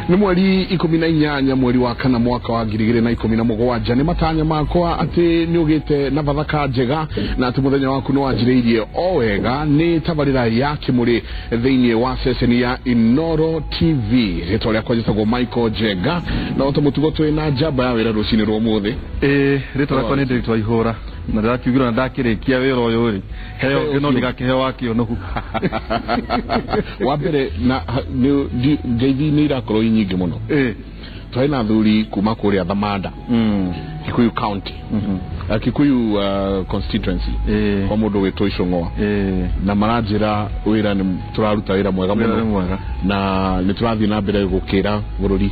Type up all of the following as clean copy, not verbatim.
Nĩ mweri 18 mweri wa kana mwaka wa 2017. Nĩ matanya makwa atĩ nĩ ũgĩte na bathaka njega na atĩ mũthenya waku nĩ wanjĩrĩirie o wega. Nĩ tabarĩra ya Kĩmũrĩ thĩinĩ wa ceceni ya Inoro TV. Rĩtwa rĩakwa njĩtagwo Michael Njenga, na o ta mũtugo twĩ na njamba ya wĩra rũcinĩ rwa ũmũthĩ. Ĩĩ, rĩtwa rĩakwa nĩ Ndĩritũ Waihũra, na ndĩrakiugĩrwo na ndakĩrĩkia wĩra ũyũ rĩ, heo ngĩ no ndigakĩheo wa kĩũnũhu. Wa mbere na ngeithi nĩ irakorwo i nyingĩ mũno. Twarĩ na athuri kuma kũrĩa Thamanda, Kikuyu County, Kikuyu constituency, kwa mũndũ wĩtwo Icũng'wa, na maranjĩra wĩra nĩ tũraruta wĩra mwega mũno, na nĩ tũrathiĩ na mbere gũkĩra bũrũri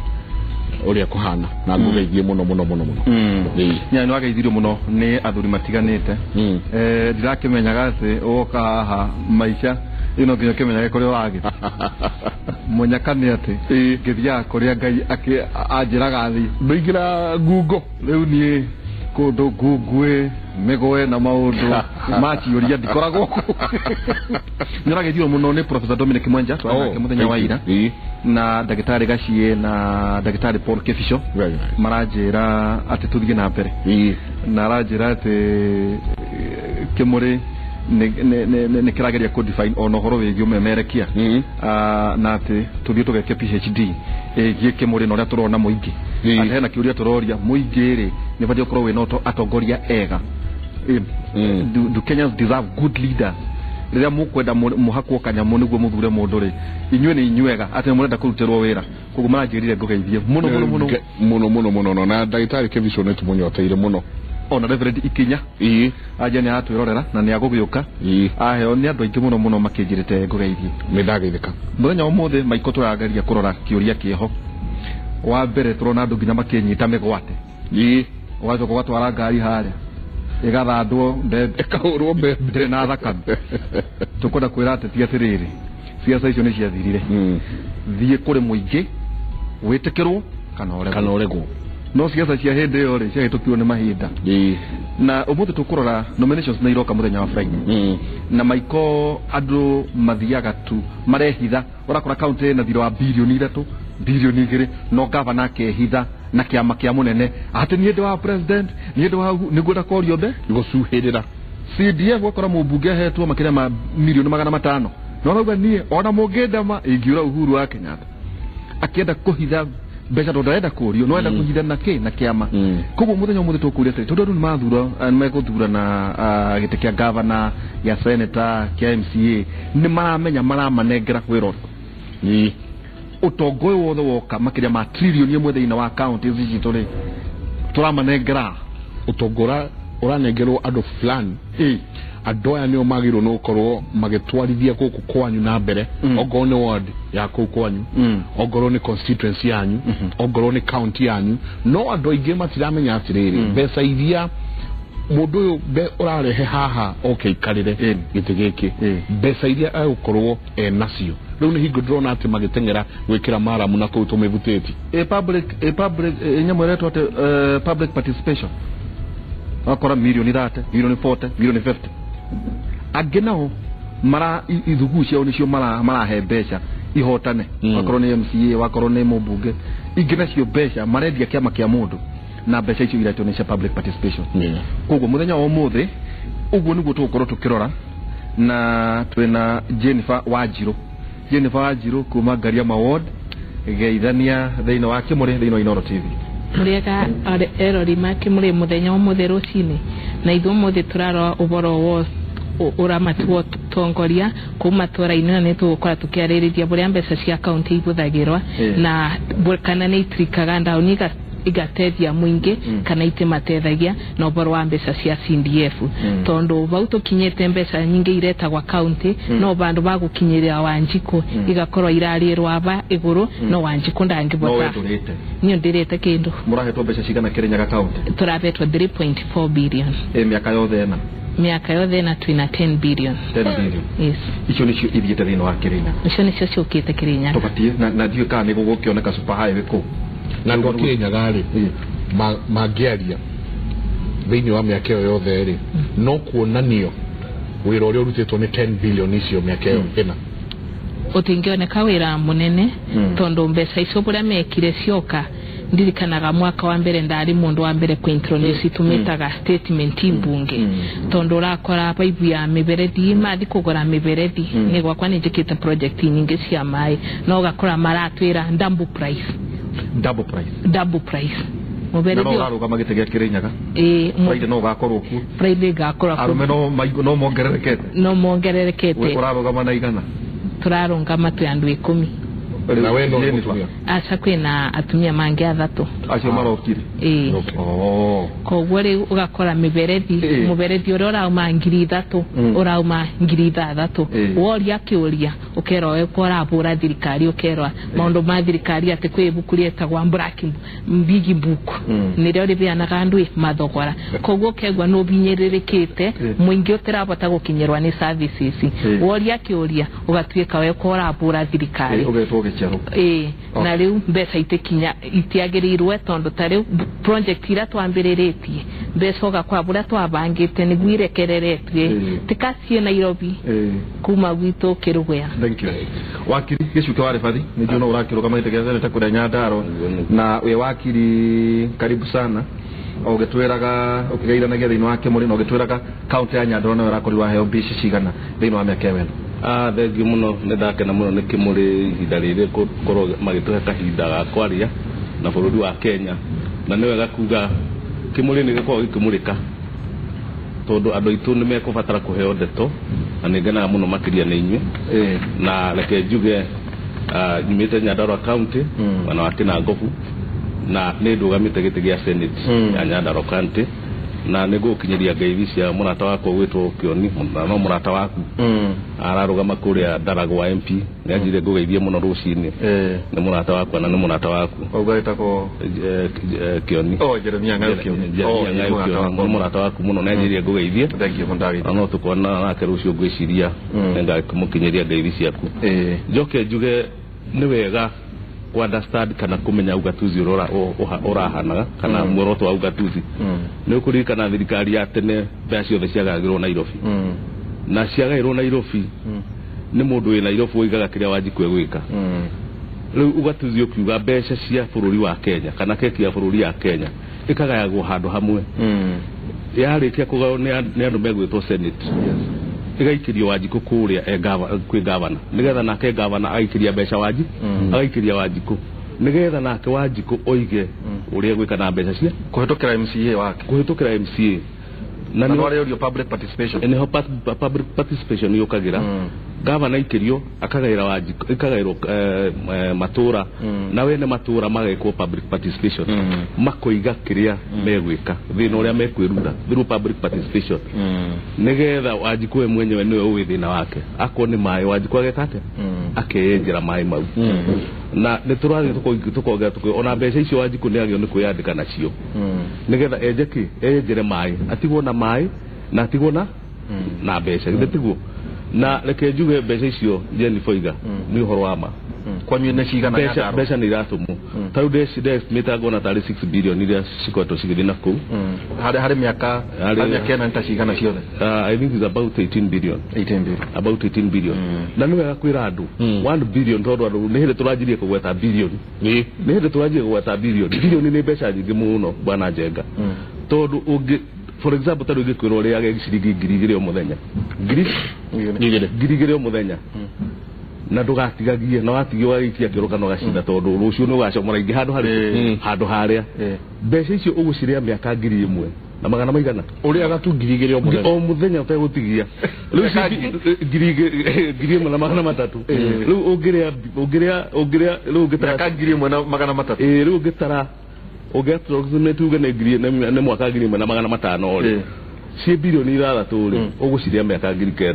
ũrĩa kũhana, na ngũgeithie mũno mũno mũno mũno. Nya nĩ wageithirio mũno nĩ athuri matiganĩte. Ndirakĩmenyaga atĩ woka haha maica ĩno nginya ũkĩmenyage kũrĩa ũragĩthiĩ. Mũnyaka nĩ atĩ ngĩthiaga kũrĩa Ngai anjĩraga thiĩ. Ndũingĩra ngungo. Rĩu niĩ kũndũ ngunguĩ mĩgwe na maũndũ maciũria ndikoragwo kũu. Nĩ ũrageithirio mũno nĩ Professor Dominic Mwenja, twarĩ nake mũthenya wa ira, na ndagĩtarĩ Gaciĩ na ndagĩtarĩ Paul Kebicho. Maranjĩra atĩ tũthiĩ na mbere, na aranjĩra atĩ Kĩmũrĩ nĩ kĩrageria kũ define ona ũhoro wĩgiĩ ũmemerekia, na atĩ tũthiĩ tũgeke PhD ĩgiĩ Kĩmũrĩ na ũrĩa tũrona mũingĩ. Atĩ hena kĩũria tũroria mũingĩ rĩ, nĩ ũbatiĩ gũkorwo wĩna atongoria ega. Do Kenyans deserve good leaders? Rĩrĩa mũkwenda mũhakwo kanyamũ nĩguo mũthure mũndũ rĩ, inyuĩ nĩ inyuega atĩ mũrenda kũrutĩrwo wĩra. Koguo maranjĩrire ngũgeithie mũno mũno mũno mũno mũno mũno. Na ndagĩtarĩ Kebicho nĩ tũmũnyoteire mũno. Ona Reverend Ikinya anja nĩ aratwĩrorera na nĩ agũgĩũka. Aheo nĩ andũ aingĩ mũno mũno makĩnjĩrĩte ngũgeithie. Nĩ ndageithĩka. Mũthenya wa ũmũthĩ Maiko tũrageria kũrora kĩũria kĩho. Wa mbere tũrona andũ nginya makĩnyita mĩgwate. Ũgacoka ũgatwara ngari harĩa ĩgathandwo mbembe, ĩkahũrwo mbembe ndĩrĩ na thakame. Tũkwenda kwĩra ateti atĩrĩrĩ, ciaca icio nĩ ciathirire. Thiĩ kũrĩ mũingĩ wĩtĩkĩrwo kana ũregwo. Kana ũregwo. No ciaca cia hĩndĩ ĩyo rĩ ciahĩtũkirwo nĩ mahinda. Na ũmũthĩ tũkũrora nominations nĩ iroka mũthenya wa Friday. Na Maiko andũ mathiaga tu marehitha, ũrakora county ĩna thirĩ wa birioni 3, birioni 2, no gavana akehitha na kĩama kĩa mũnene atĩ niĩ ndĩ wa president, niĩ ndĩ wa nĩguo ndakorio mbe gũcuhĩrĩra. CDF wakora mũmbunge ahetwo makĩria ma milioni 500, no arauga niĩ ona mũngĩndema ingiura Uhuru wa Kenyatta. Akĩenda kũhitha mbeca tondũ ndarenda kũrio, no arenda kũhitha na kĩ na kĩama. Koguo mũthenya ũmũthĩ tũkũria atĩrĩ, tondũ andũ nĩ mathura, nĩ megũthurana gĩtĩ kĩa gavana, gĩa senator, kĩa MCA, nĩ maramenya maramanengera wĩra ũrĩkũ. Ũtonga ũyũ wothe woka makĩria ma tririoni 1 thĩinĩ wa county ici citũ rĩ, tũramanengera ũtonga ũranengerwo andũ fulani. Andũ aya nĩo magĩrĩirwo nĩ gũkorwo magĩtwarithia gũkũ kwanyu na mbere, ongorwo nĩ ward ya kũu kwanyu, ongorwo nĩ constituency yanyu, ongorwo nĩ county yanyu. No andũ aingĩ matiramenya atĩrĩrĩ, mbeca iria mũndũ ũyũ ũrarehe haha oke ikarĩre gĩtĩ gĩkĩ, mbeca iria egũkorwo enacio. Rĩu nĩ hingo ndĩrona atĩ magĩteng'era gwĩkĩra maramu na kũu tũmĩbutĩti. Public nyamũ ĩretwo atĩ public participation, wakora milioni 30, milioni 40, milioni 50. Angĩ nao mara ithugu ciao nĩcio marahe mbeca ihotane, wakorwo nĩ MCA, wakorwo nĩ mũmbunge. Ingĩ nacio mbeca marendia kĩama kĩa mũndũ, na mbeca icio iretwo nĩ cia public participation. Koguo mũthenya wa ũmũthĩ ũguo nĩguo tũgũkorwo tũkĩrora, na twĩna Jennifer Wanjirũ. Jennifer Wanjirũ kuma Ngariama Ward, geithania thĩinĩ wa Kĩmũrĩ thĩinĩ wa Inoro TV. Mũrĩega erori ma Kĩmũrĩ mũthenya ũmũthĩ rũcinĩ, na ithuĩ ũmũthĩ tũrarora ũhoro wa ũramati wa ũtongoria kuma matũra-inĩ, na nĩ tũgũkorwo tũkĩarĩrĩria ũrĩa mbeca cia county ibũthagĩrwo na kana nĩ itirikaga down igateithia mũingĩ kana itimateithagia, na ũhoro wa mbeca cia CDF, tondũ vau tũkinyĩte mbeca nyingĩ iretagwa county, no vandũ va gũkinyĩrĩra Wanjikũ igakorwo irarĩrwo ava igũrũ, no Wanjikũ ndangĩbota. Niĩ ndirĩte kĩndũ. Mũrahetwo mbeca cigana Kĩrĩnyaga county? Tũrahetwo 3.4 billion. Mĩaka yothe ĩna? Mĩaka yothe ĩna twĩna 10 billion. 10 billion. Yes. Icio nĩcio ithiĩte thĩinĩ wa Kĩrĩnyaga. Icio nĩcio ciũkĩte Kĩrĩnyaga. Tũbatiĩ na ndiũĩ kana nĩ gũgũkĩoneka super highway kũu. Na andũ a Kĩrĩnyaga rĩ, mangĩaria thĩinĩ wa mĩaka ĩyo yothe rĩ, no kuonanio wĩra ũrĩa ũrutĩtwo nĩ 10 billion icio mĩaka ĩyo ĩna. Utingioneka wira munene tondu mbeca icio buria mekire cioka ndirikanaga mwaka wa mbere ndari mundu wa mbere ku introduce tumitaga statement mbunge tondu urakora paipu ya miberethi mathi kugura miberethi ni gwakwa ni njikite project nyingi cia mai no ugakora maratwira double price double price double price muberethi no urarugama gite gia Kirinyaga Friday no ugakorwo ku Friday ngakorwo ku arume no mongererekete no mongererekete urarugama na igana turarungama twi andu 10 na we no mutumia aca kwina atumia mangi athatu acio marokire koguo riu ugakora miberethi muberethi uria urauma 3,000 urauma 6,000 woria kiuria ukerwo we ko urabura thirikari ukerwa maundu ma thirikari ati kwi ibuku rietagwa black big book nirio ribeanaga andu mathogora koguo kegwa no binyiririkite muingi utirabota gukinyirwa ni services woria kiuria ugatuika we ko urabura thirikari ugetwo gichero na riu mbeca itikinya itiagirirwe tondu ta riu project ira twambiriritie mbeca ugakora buria twabangite niguo irekereretwie tikacie Nairobi kuma gwitu Kirugwea. Thank you wakiri gicuke wa ribathi ni njuno urakiruka magite gia seneta kuria Nyandarua na we wakiri karibu sana ugitwiraga ukigeiranagia thiini wa Kimuri na ugitwiraga county ya Nyandarua no urakorirwo heo mbici cigana thiini wa miaka ĩno. Thengiũ mũno nĩ ndakena mũno nĩ Kimuri ihinda rĩrĩ gũkorwo magĩtũhe kahinda ga kwaria na bũrũri wa Kenya na nĩ wega kuga Kimuri nĩ gĩkoragwo gĩkĩmũrĩka tondũ andũ aitũ nĩ mekũbatara kũheo ndeto na nĩ ngenaga mũno makĩria nĩ inyuĩ na reke njuge nyumĩte Nyandarua County mwena wa Kinangobu na nĩ ndũgamĩte gĩtĩ gĩa Senate ya Nyandarua County na nĩ ngũgũkinyĩria ngeithi cia mũrata wakwa gwĩtwo Kĩoni na no mũrata waku ararũgama kũrĩa Ndaragwa MP nĩ anjire ngũgeithie mũno rũcinĩ nĩ mũrata wakwa na nĩ mũrata waku auga ĩtagwo Kĩoni Jeremia Ng'ayo Kĩoni nĩ mũrata waku mũno nĩ anjire ngũgeithie thank you mũndagĩtarĩ na no tũkona nake rũciũ ngwĩciria nĩ ngakĩmũkinyĩria ngeithi ciaku njoke njuge nĩ wega ku understand kana kumenya ugatuzi urahanaga kana muoroto wa ugatuzi ni ukuririkana thirikari ya tene mbeca ciothe ciagagirwo Nairobi na ciagairwo Nairobi ni mundu wi Nairobi woigaga kiria Wanjikũ egwika riu ugatuzi ukiuga mbeca cia bururi wa Kenya kana keki ya bururi ya Kenya ikagayagwo handu hamwe yarikia kugaywo ni andu megwitwo Senate igaikirio Wanjikũ kuria kwi gavana nigetha nake gavana aikiria mbeca Wanji agaikiria Wanjikũ nigetha nake Wanjikũ oige uria gwika na mbeca cia kuhitukira MCA wake kuhitukira MCA na no arĩa public participation niho public participation yukagira gavana ikirio akagaira Wanjikũ ikagairwo matura na wene matura magekwo public participation makoiga kiria megwika thina uria mekwiruta through public participation nigetha Wanjikũ we mwenyewe niwe uwi thina wake akwo ni mai Wanjikũ ageka atia akeyenjera mai mau na nĩ tũrathiĩ tũkongera ona mbeca icio Wanjikũ nĩ agĩrĩirwo nĩ kwĩyandĩka nacio nigetha enje kĩ eyenjere mai atigwo na mai na atigwo na mbeca githĩ tiguo na reke njuge mbeca icio Jennifer Iga nĩ ũhoro wa ma kwanyu nĩ cigana mbeca nĩ iratũmwo ta rĩu ndestimate ngona tarĩ 6 billion iria cikoretwo cigĩthiĩ na kũu harĩ mĩaka ĩna nĩ ta cigana ciothe I think it's about 18 billion 18 billion about 18 billion na nĩ wega kwĩra andũ 1 billion tondũ andũ nĩ hĩndĩ tũranjirie kũgweta billion nĩ hĩndĩ tũranjirie kũgweta billion billion nĩ mbeca nyingĩ mũno bwana Njenga tondũ ũngĩ for example ta rĩu ingĩkwĩrwo ũrĩage ciringi 2,000 o mũthenya 2,000 o mũthenya na ndũgatigagie na watigia ũgagĩikia kĩoro kana ũgacina tondũ rũciũ nĩ ũgacomora ingĩ handũ harĩ handũ harĩa mbeca icio ũgũcirĩa mĩaka 1,000 na magana maigana ũrĩaga tu 2,000 o mũthenya o mũthenya ũtegũtigia rĩu 1,300 rĩu ũngĩrĩa ũngĩrĩa rĩu ũngĩtara mĩaka 1,300 rĩu ũngĩtara ũngĩ approximate uge nĩ mwaka 1,500 rĩ ciĩ bilioni 6 rĩ ũgũcirĩa mĩaka 9,000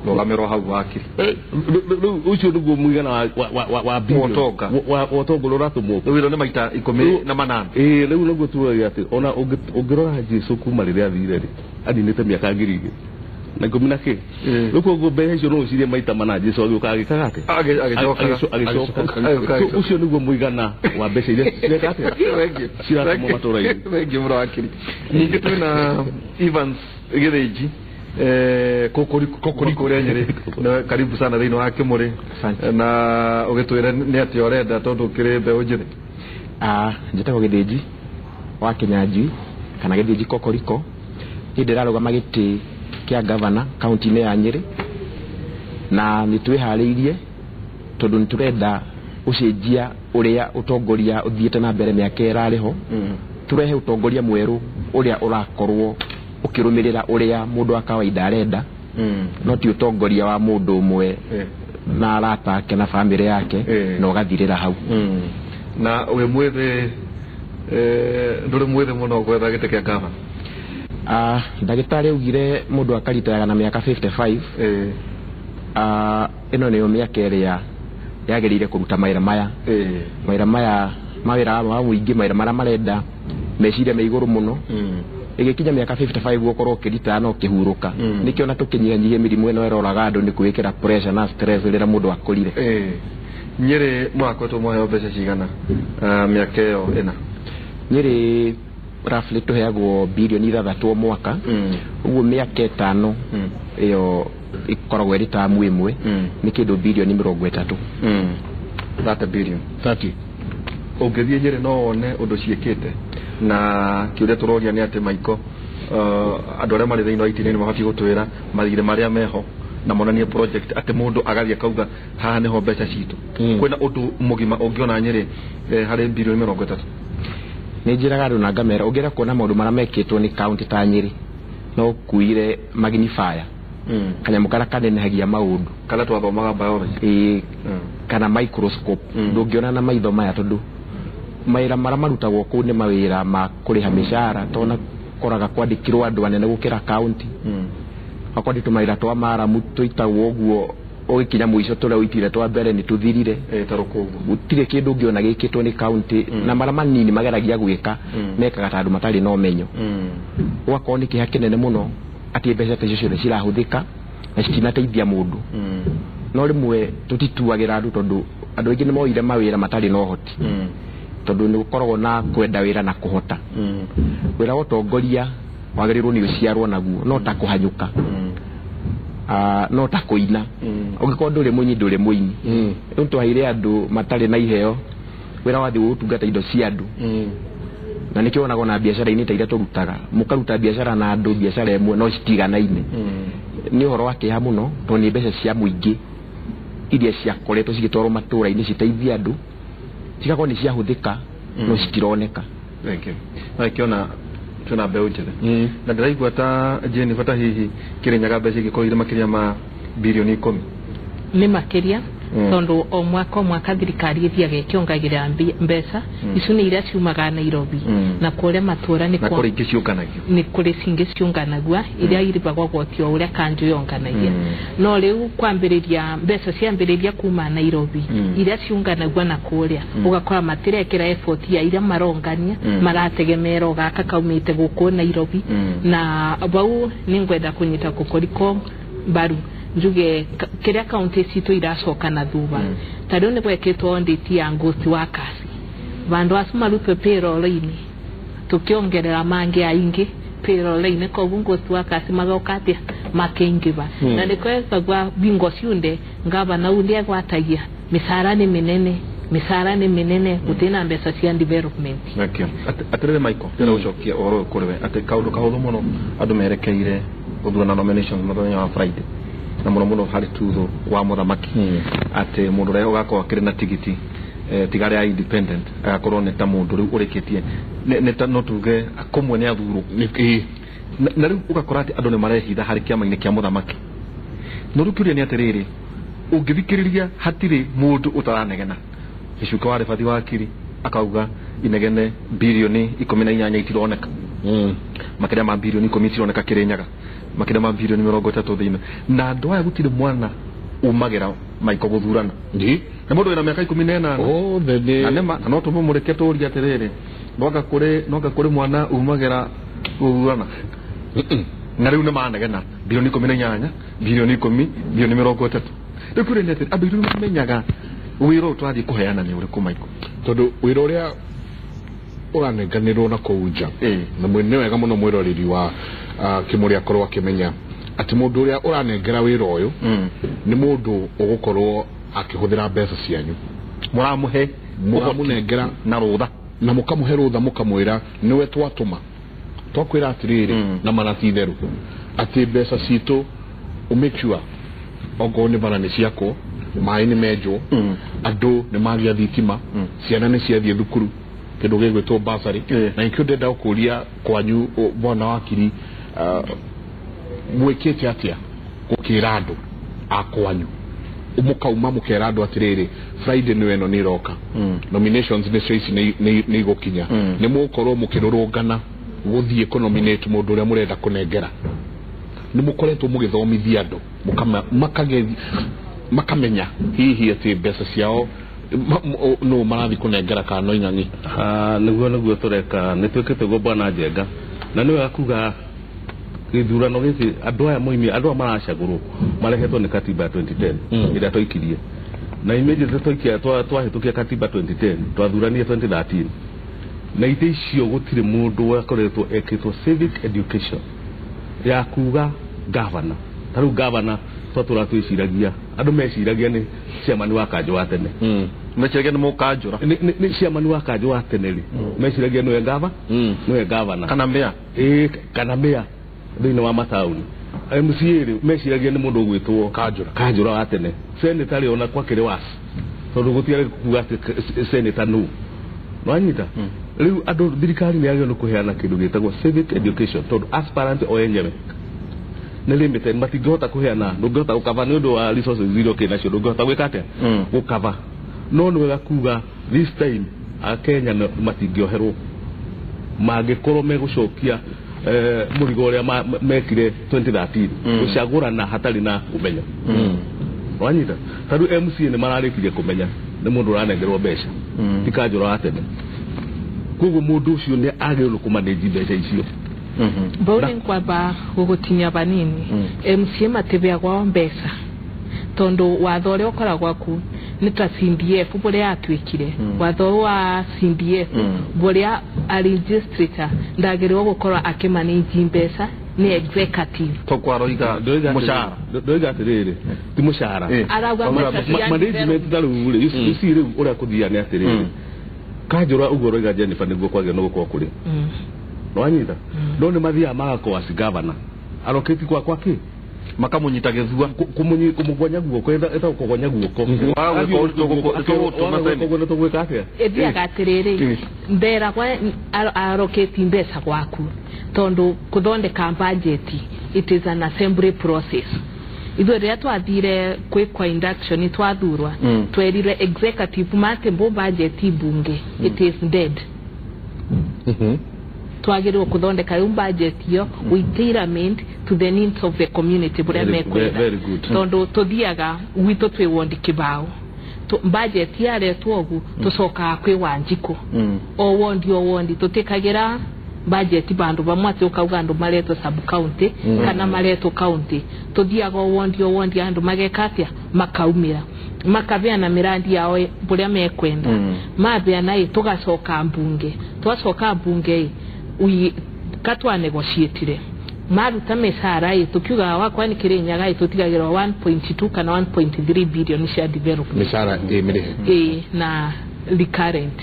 rũgamĩrwo hau wakiri rĩu ũcio nĩguo mũigana wa bilioni wa ũtonga ũrĩa ũratũmwo rĩu ĩno nĩ maita 18 rĩu nĩguo tugaga atĩ ona ũngĩrora Jesũ kuma rĩrĩa athire rĩ aninĩte mĩaka 2,000 na ikũmi na kĩ rĩu koguo mbeca icio no ũcirie maita mana Jesũ agĩũka agĩkaga atĩa agĩcoka ũcio nĩguo mũigana wa mbeca iria cireka atĩa ciratũmwo matũra-inĩ thengiũ mũno wakiri ningĩ twĩna Evans Gĩthĩnji Kokoriko kũrĩa Nyĩrĩ. Karibu sana thĩinĩ wa Kĩmũrĩ na ũgĩtwĩre nĩ atĩa ũrenda tondũ ũkĩrĩ mbeũ njĩthĩ. Njĩtagwo Gĩthĩnji wa Kĩnyanjui kana Gĩthĩnji Kokoriko. Niĩ ndĩrarũgama gĩtĩ kĩa gavana kaunti-inĩ ya Nyĩrĩ na nĩ twĩharĩirie tondũ nĩ tũrenda gũcenjia ũrĩa ũtongoria ũthiĩte na mbere mĩaka ĩrarĩ ho, tũrehe ũtongoria mwerũ ũrĩa ũrakorwo ũkĩrũmĩrĩra ũrĩa mũndũ wa kawaida arenda, no ti ũtongoria wa mũndũ ũmwe na arata ake na bamĩrĩ yake na ũgathirĩra hau. Na wĩ mwĩthĩ, ndũrĩ mwĩthĩ mũno gwetha gĩtĩ kĩa gavana? Ndagĩtarĩ augire mũndũ akaritayaga na mĩaka 55. Ĩno nĩyo mĩaka ĩrĩa yagĩrĩire kũruta mawĩra maya. Mawĩra maya, mawĩra wa mũingĩ, mawĩra marĩa marenda meciria me igũrũ mũno. Ĩgĩkinya mĩaka 55 gũkorwo ũkĩrita na ũkĩhurũka. Nĩkĩo na tũkĩnyihanyihia mĩrimũ ĩno ĩroraga andũ nĩ kwĩkĩra pressure na stress rĩrĩa mũndũ akũrire. Nyĩrĩ mwakoretwo mwaheo mbeca cigana mĩaka ĩyo ĩna? Nyĩrĩ roughly tũheagwo bilioni 6 o mwaka. Ũguo mĩaka 5 ĩyo ĩkoragwo ĩrĩ tamu ĩmwe nĩ kĩndũ bilioni 30. 30 billion. 30. Ũngĩthiĩ Nyĩrĩ no wone ũndũ ciĩkĩte, na kĩũria tũroria nĩ atĩ Maiko, andũ arĩa marĩ thĩinĩ wa itĩ-inĩ nĩ mabatiĩ gũtwĩra mathirĩ marĩa meho na monanie project atĩ mũndũ agathiĩ akauga haha nĩho mbeca citũ. Kwĩna ũndũ mũgima ũngĩona Nyĩrĩ harĩ bilioni 30? Nĩ njĩraga andũ na ngamera ũngĩenda kuona maũndũ marĩa mekĩtwo nĩ kaunti ta Nyĩrĩ no ũkuire magnifier, kanyamũ karĩa kanenehagia maũndũ karĩa twathomaga biology, kana microscope. Ndũngĩona na maitho maya tondũ mawĩra marĩa marutagwo kũu nĩ mawĩra ma kũrĩha mĩcara, tondũ koraga kwandĩkirwo andũ anene gũkĩra kaunti. Akwandĩtwo mawĩra twa maramu tũitagwo ũguo ũgĩkinya mũico tũrĩa ũitire twa mbere nĩ tũthirire. Gũtirĩ kĩndũ ũngĩona gĩkĩtwo nĩ kaunti, na marĩa manini mageragia gwĩka mekaga ta andũ matarĩ na ũmenyo. Ũgakorwo nĩ kĩeha kĩnene mũno atĩ mbeca ta icio ciothe cirahũthĩka na citinateithia mũndũ. No rĩmwe tũtituagĩra andũ tondũ andũ aingĩ nĩ moire mawĩra matarĩ na ũhoti, tondũ nĩ gũkoragwo na kwenda wĩra na kũhota. Wĩra wa ũtongoria wagĩrĩirwo nĩ ũciarwo naguo, no ta kũhanyũka, no ta kũina. Ũngĩkorwo ndũrĩ mũini ndũrĩ mũini. Rĩu twaheire andũ matarĩ na iheo wĩra wathiĩ gũtungata indo cia andũ, na nĩkĩo wonaga ona biacara-inĩ ta iria tũrutaga, mũkaruta biacara na andũ biacara ĩmwe no citiganaine. Nĩ ũhoro wa kĩeha mũno tondũ nĩ mbeca cia mũingĩ iria ciakoretwo cigĩtwarwo matũũra-inĩ citeithie andũ, cigakorwo nĩ ciahũthĩka no citironeka. Thank you. Na kĩona twĩna mbeũ njĩthĩ na ndĩraigua ta Jane bata hihi Kĩrĩnyaga mbeca ingĩkorwo irĩ makĩria ma bilioni 10. Nĩ makĩria, tondũ o mwaka thirikari ĩthiaga ĩkĩongagĩrĩra mbeca. Icio nĩ iria ciumaga Nairobi na kũrĩa matũũra nĩ kũrĩ ingĩ ciũnganagio, nĩ kũrĩ cingĩ ciũnganagua iria irĩhagwo goti o ũrĩa kanjũ yonganagia. No rĩu kwambĩrĩria mbeca ciambĩrĩria kuma Nairobi iria ciũnganagua na kũrĩa, ũgakora matirekĩra effort ya iria marongania, marategemera o gaka kaumĩte gũkũ Nairobi. Na bau nĩ ngwenda kũnyita Kokoriko mbaru njuge kĩrĩa kaunti citũ iracoka na thutha. Ta rĩu nĩ gwekĩtwo audit ya ghost workers, vandu acio marutwe payroll-inĩ, tũkĩongerera mangĩ aingĩ payroll-inĩ, koguo ghost workers magoka atĩa makĩingĩva. Na nĩkwekagwa bingo ciunde ngavana undi agwatagia mĩcara nĩ mĩnene, mĩcara nĩ mĩnene, gũtirĩ na mbeca cia development. Thank you. Atĩrĩrĩ Michael, ndĩrenda gũcokia ũhoro ũyũ kũrĩ we atĩ kaũndũ kahũthũ mũno andũ merekeire gũthurana nomination mũthenya wa Friday, na mũno mũno harĩ tutho wa mũthamaki, atĩ mũndũ ũrĩa ũgakorwo akĩrĩ na tigiti tiga rĩa independent agakorwo nĩ ta mũndũ rĩu ũrĩkĩtie nĩ ta no tuge kũmwe nĩ athurwo. Na rĩu ũgakora atĩ andũ nĩ marehitha harĩ kĩama-inĩ kĩa mũthamaki. No rĩu kĩũria nĩ atĩrĩrĩ, ũngĩthikĩrĩria hatirĩ mũndũ ũtaranegena. Gĩcuka wa Rĩbathi wakiri akauga inegene bilioni 18 itironeka, makĩria ma bilioni 10 itironeka Kĩrĩnyaga, makĩria ma bilioni 30 thĩinĩ. Na andũ aya gũtirĩ mwana umagĩra Maiko gũthurana. Na mũndũ wĩna mĩaka 18 othe nĩ na nĩma, no tũmũmũrĩke tũũrie atĩrĩrĩ, noanga kũrĩ mwana umagĩra gũthurana. Na rĩu nĩ manegena bilioni 18, bilioni 10, bilioni 30. Rĩu kũrĩ nĩ atĩ andũ aitũ nĩ mamenyaga wĩra ũyũ tũrathiĩ kũheana nĩ ũrĩkũ Maiko? Tondũ wĩra ũrĩa ũranenganĩrwo na kũu nja, na nĩ wega mũno mwĩroreri wa Kĩmũrĩ akorwo akĩmenya Atĩ mũndũ ũrĩa ũranengera wĩra ũyũ nĩ mũndũ ũgũkorwo akĩhũthĩra mbeca cianyu. Mũramũhe mũramũnengera na rũtha na mũkamũhe rũtha mũkamwĩra nĩwe twatũma twakwĩra atĩrĩrĩ na mana ti itherũ atĩ mbeca citũ make sure ongorwo nĩ bara nĩ ciakwo, maĩ nĩ menjwo, andũ nĩ magĩa thitima, ciana nĩ ciathiĩ thukuru, kĩndũ gĩgwĩtwo bursary. Na nĩkĩo ndĩrenda gũkũria kwanyu bwana wakiri, mwĩkĩte atĩa gũkĩra andũ a kwanyu mũkauma mũkera andũ atĩrĩrĩ Friday nĩ ĩno nĩ ĩroka, nominations nĩcio ici nĩ igũkinya, nĩ mũgũkorwo mũkĩrũrũngana gũthiĩ kũnominate mũndũ ũrĩa mũrenda kũnengera. Nĩ mũkoretwo mũgĩthomithia andũ makamenya hihi atĩ mbeca ciao no marathi kũnengera kana no ing'ang'i. Nĩguo tũreka nĩ twĩkĩte ũguo bwana Njenga, na nĩ wega kuga gĩthurano gĩkĩ andũ aya moimie andũ aya maracagũrwo marehetwo nĩ katiba ya 2010 ĩrĩa twaikirie, na immediately twaikia twahĩtũkia katiba 2010 twathuranie 2013, na itĩ icio gũtirĩ mũndũ wakoretwo ekĩtwo civic education ya kuga governor. Ta rĩu governor twatũra twĩciragia andũ meciragia nĩ chairman wa kanjũ wa tene, meciragia nĩ mũkanjũra, nĩ chairman wa kanjũ wa tene rĩ, meciragia nĩwe gava nĩwe governor kana mayor, kana mayor thĩinĩ wa mataũni. MCA rĩ meciragia nĩ mũndũ ũgwĩtwo kanjũra wa tene. Senator rĩ ona kwakĩrĩ wasi tondũ gũtiarĩ kuga atĩ senator nũ nwanyita. Rĩu andũ thirikari nĩ yagĩrĩirwo nĩ kũheana kĩndũ gĩtagwo civic education tondũ aspirant o enyewe nĩ limited, matingĩhota kũheana, ndũngĩhota gũkava nĩ ũndũ wa resources iria ũkĩ nacio, ndũngĩhota gwĩka atĩa gũkava. No nĩ wega kuga this time Akenya matingĩoherwo mangĩkorwo megũcokia mũrigo ũrĩa mekire 2013 gũcagũrana hatarĩ na ũmenyo. Wanyita ta rĩu MCA nĩ mararĩkirie kũmenya nĩ mũndũ ũranengerwo mbeca ti kanjũra wa tene, koguo mũndũ ũcio nĩ agĩrĩirwo kũmanage mbeca icio. Bau nĩ ngwamba gũgũtinia banini. MCA matibeagwo mbeca tondũ watho ũrĩa ũkoragwo ku nĩ ta CDF bũrĩa atuĩkire watho wa CDF bũrĩa a legislator ndagĩrĩirwo gũkorwo akĩmanage mbeca nĩ executive. Tokwaroiga mũcara ndoiga atĩrĩrĩ ti mũcara arauga mbeca cia management ta rĩu rĩ you see rĩu ũrĩa kũthiaga nĩ atĩrĩrĩ kanjũra ũguo ũroiga Jennifer nĩguo kwagĩrĩirwo nĩ gũkorwo kũrĩ nwanyita no nĩ mathiaga magakoa ci governor arokĩti kwa kĩ makamũnyita gĩthua kũmũgonya guoko ĩtagwo kũgonya guoko tũgwĩka atĩa ĩthiaga atĩrĩrĩ nderagwa arokĩti mbeca gwaku tondũ kũthondeka budget it is an assembly process. Ithuĩ rĩrĩa twathire kwĩkwa induction twathurwa twerire executive matembwo budget bunge it is dead. Twagĩrĩirwo kũthondeka rĩu budget iyo we tailor made to the needs of the community bũrĩa mekwenda tondũ tũthiaga gwitũ twĩ wondi kĩbao budget yaretwo ũguo tũcokaga kwĩ Wanjikũ o wondi o wondi tũtĩkagĩra budget bandu bamwe atĩ ũkauga andũ maretwo sub county kana maretwo county tũthiaga o wondi o wondi andũ mageka atĩa makaumĩra makabeana mirandi yao bũrĩa mekwenda mabeana ĩ tũgacoka mbunge twacoka mbunge ĩ katwa negotiatire maruta mĩcara ĩ tũkiuga wakwa nĩ Kĩrĩnyaga ĩ tũtigagĩrwo 1.2 kana 1.3 billion cia development mĩcara ĩ mĩrĩhe ĩ na recurrent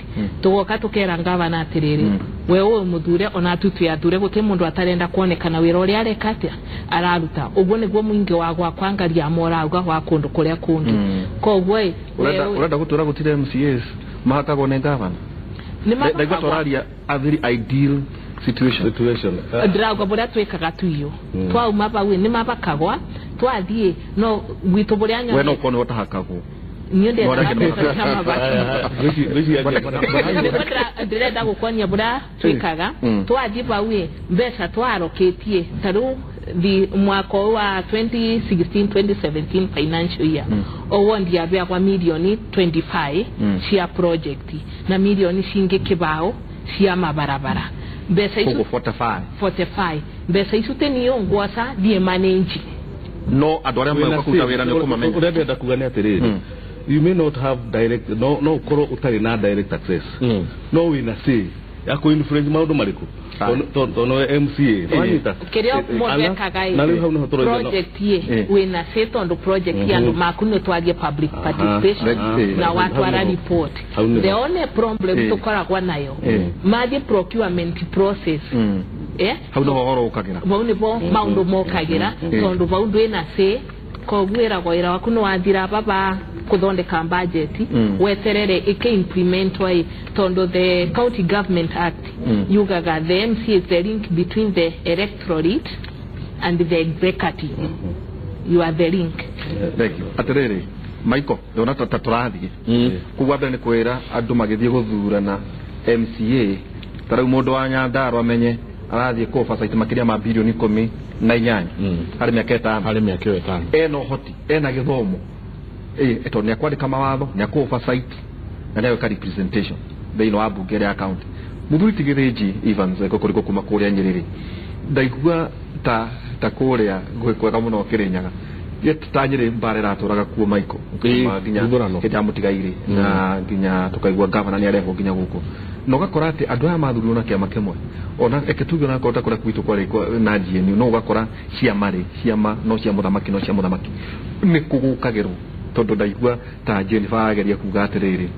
tũgoka tũkera ngavana atĩrĩrĩ we ũyũ mũthure ona tu twĩ athure gũtirĩ mũndũ atarenda kuonekana wĩra ũrĩa areka atĩa araruta ũguo nĩguo mũingĩ wa gwakwa ngaria morauga wa kũndũ kũrĩa kũngĩ koguo ĩ ũrenda gũtwĩra gũtirĩ MCAs mahakagwo nĩ gavana ndaigua tũraria a very ideal situation ndĩrauga bũrĩa twĩkaga tuiyo twauma bau nĩ mabakagwa twathiĩ no gwitũ bũrĩa we no ũkorwo nĩwe ũtahakagwo niĩ ndĩrenda gũkonia bũrĩa twĩkaga twathiĩ bau ĩ mbeca twarokĩtie ta rĩu mwaka wa 2016-2017 financial year o wondi yabeagwa milioni 25 cia project na milioni cingĩ kĩbao cia mabarabara mbeca icio 45 mbeca icio teniyo ngwaca thiĩ manage no andũ arĩa megũka kũruta wĩra nĩ ũkũmamenya. Ũrĩa ndĩrenda kuga nĩ atĩrĩrĩ you may not have direct no ũkorwo ũtarĩ na direct access no wĩna say Ya kũ influence maũndũ marĩkũ? Tondũ nĩwe MCA. Wanyita? Kĩrĩa mũndũ ekaga Na rĩu hau nĩho tũroiga project ye wĩna say tondũ project ya andũ maku nĩ twarie public participation na watwara report. The only problem tũkoragwo nayo mathiĩ procurement process hau nĩho ũhoro ũkagĩra, vau nĩvo maũndũ mokagĩra tondũ vau ndwĩna say, koguo ĩragwo wĩra waku nĩ wathira baba kuthondeka budget weterere ike implement wai tondu the County Government Act yugaga the MC is the link between the electorate and the executive. You are the link. Thank you. Atiriri Michael ndona ta tũrathiĩ koguo mbere nĩ kwĩra andũ magĩthiĩ gũthurana MCA ta rĩu mũndũ wa Nyandarua amenye arathiĩ kũ oversight makĩria ma bilioni 18 harĩ mĩaka 5, harĩ mĩaka 5, ena ũhoti, ena gĩthomo, tondũ nĩ akwandĩka mawatho, nĩ akũ oversight na nĩ agwĩka representation thĩinĩ wa bunge ya county. Mũthuri ti Gĩthĩnji Evans kũrĩkũ kuma kũrĩa Nyĩrĩ, ndaigua ta kũrĩa gwĩ kwega mũno Kĩrĩnyaga, ta Nyĩrĩ mbara ĩratũraga kuo Michael nginya hĩndĩ ya mũtigairĩ na nginya tũkaigua gavana nĩ arehwo nginya gũkũ, na ũgakora atĩ andũ aya mathurirwo na kĩama kĩmwe, ona reke tuge onakorwo ta kũrĩa gwitũ kwarĩ na GNU, no ũgakora ciama rĩ, ciama no cia mũthamaki, no cia mũthamaki nĩ kũgũkagĩrwo tondũ ndaigua ta Jennifer ageria kuga atĩrĩrĩ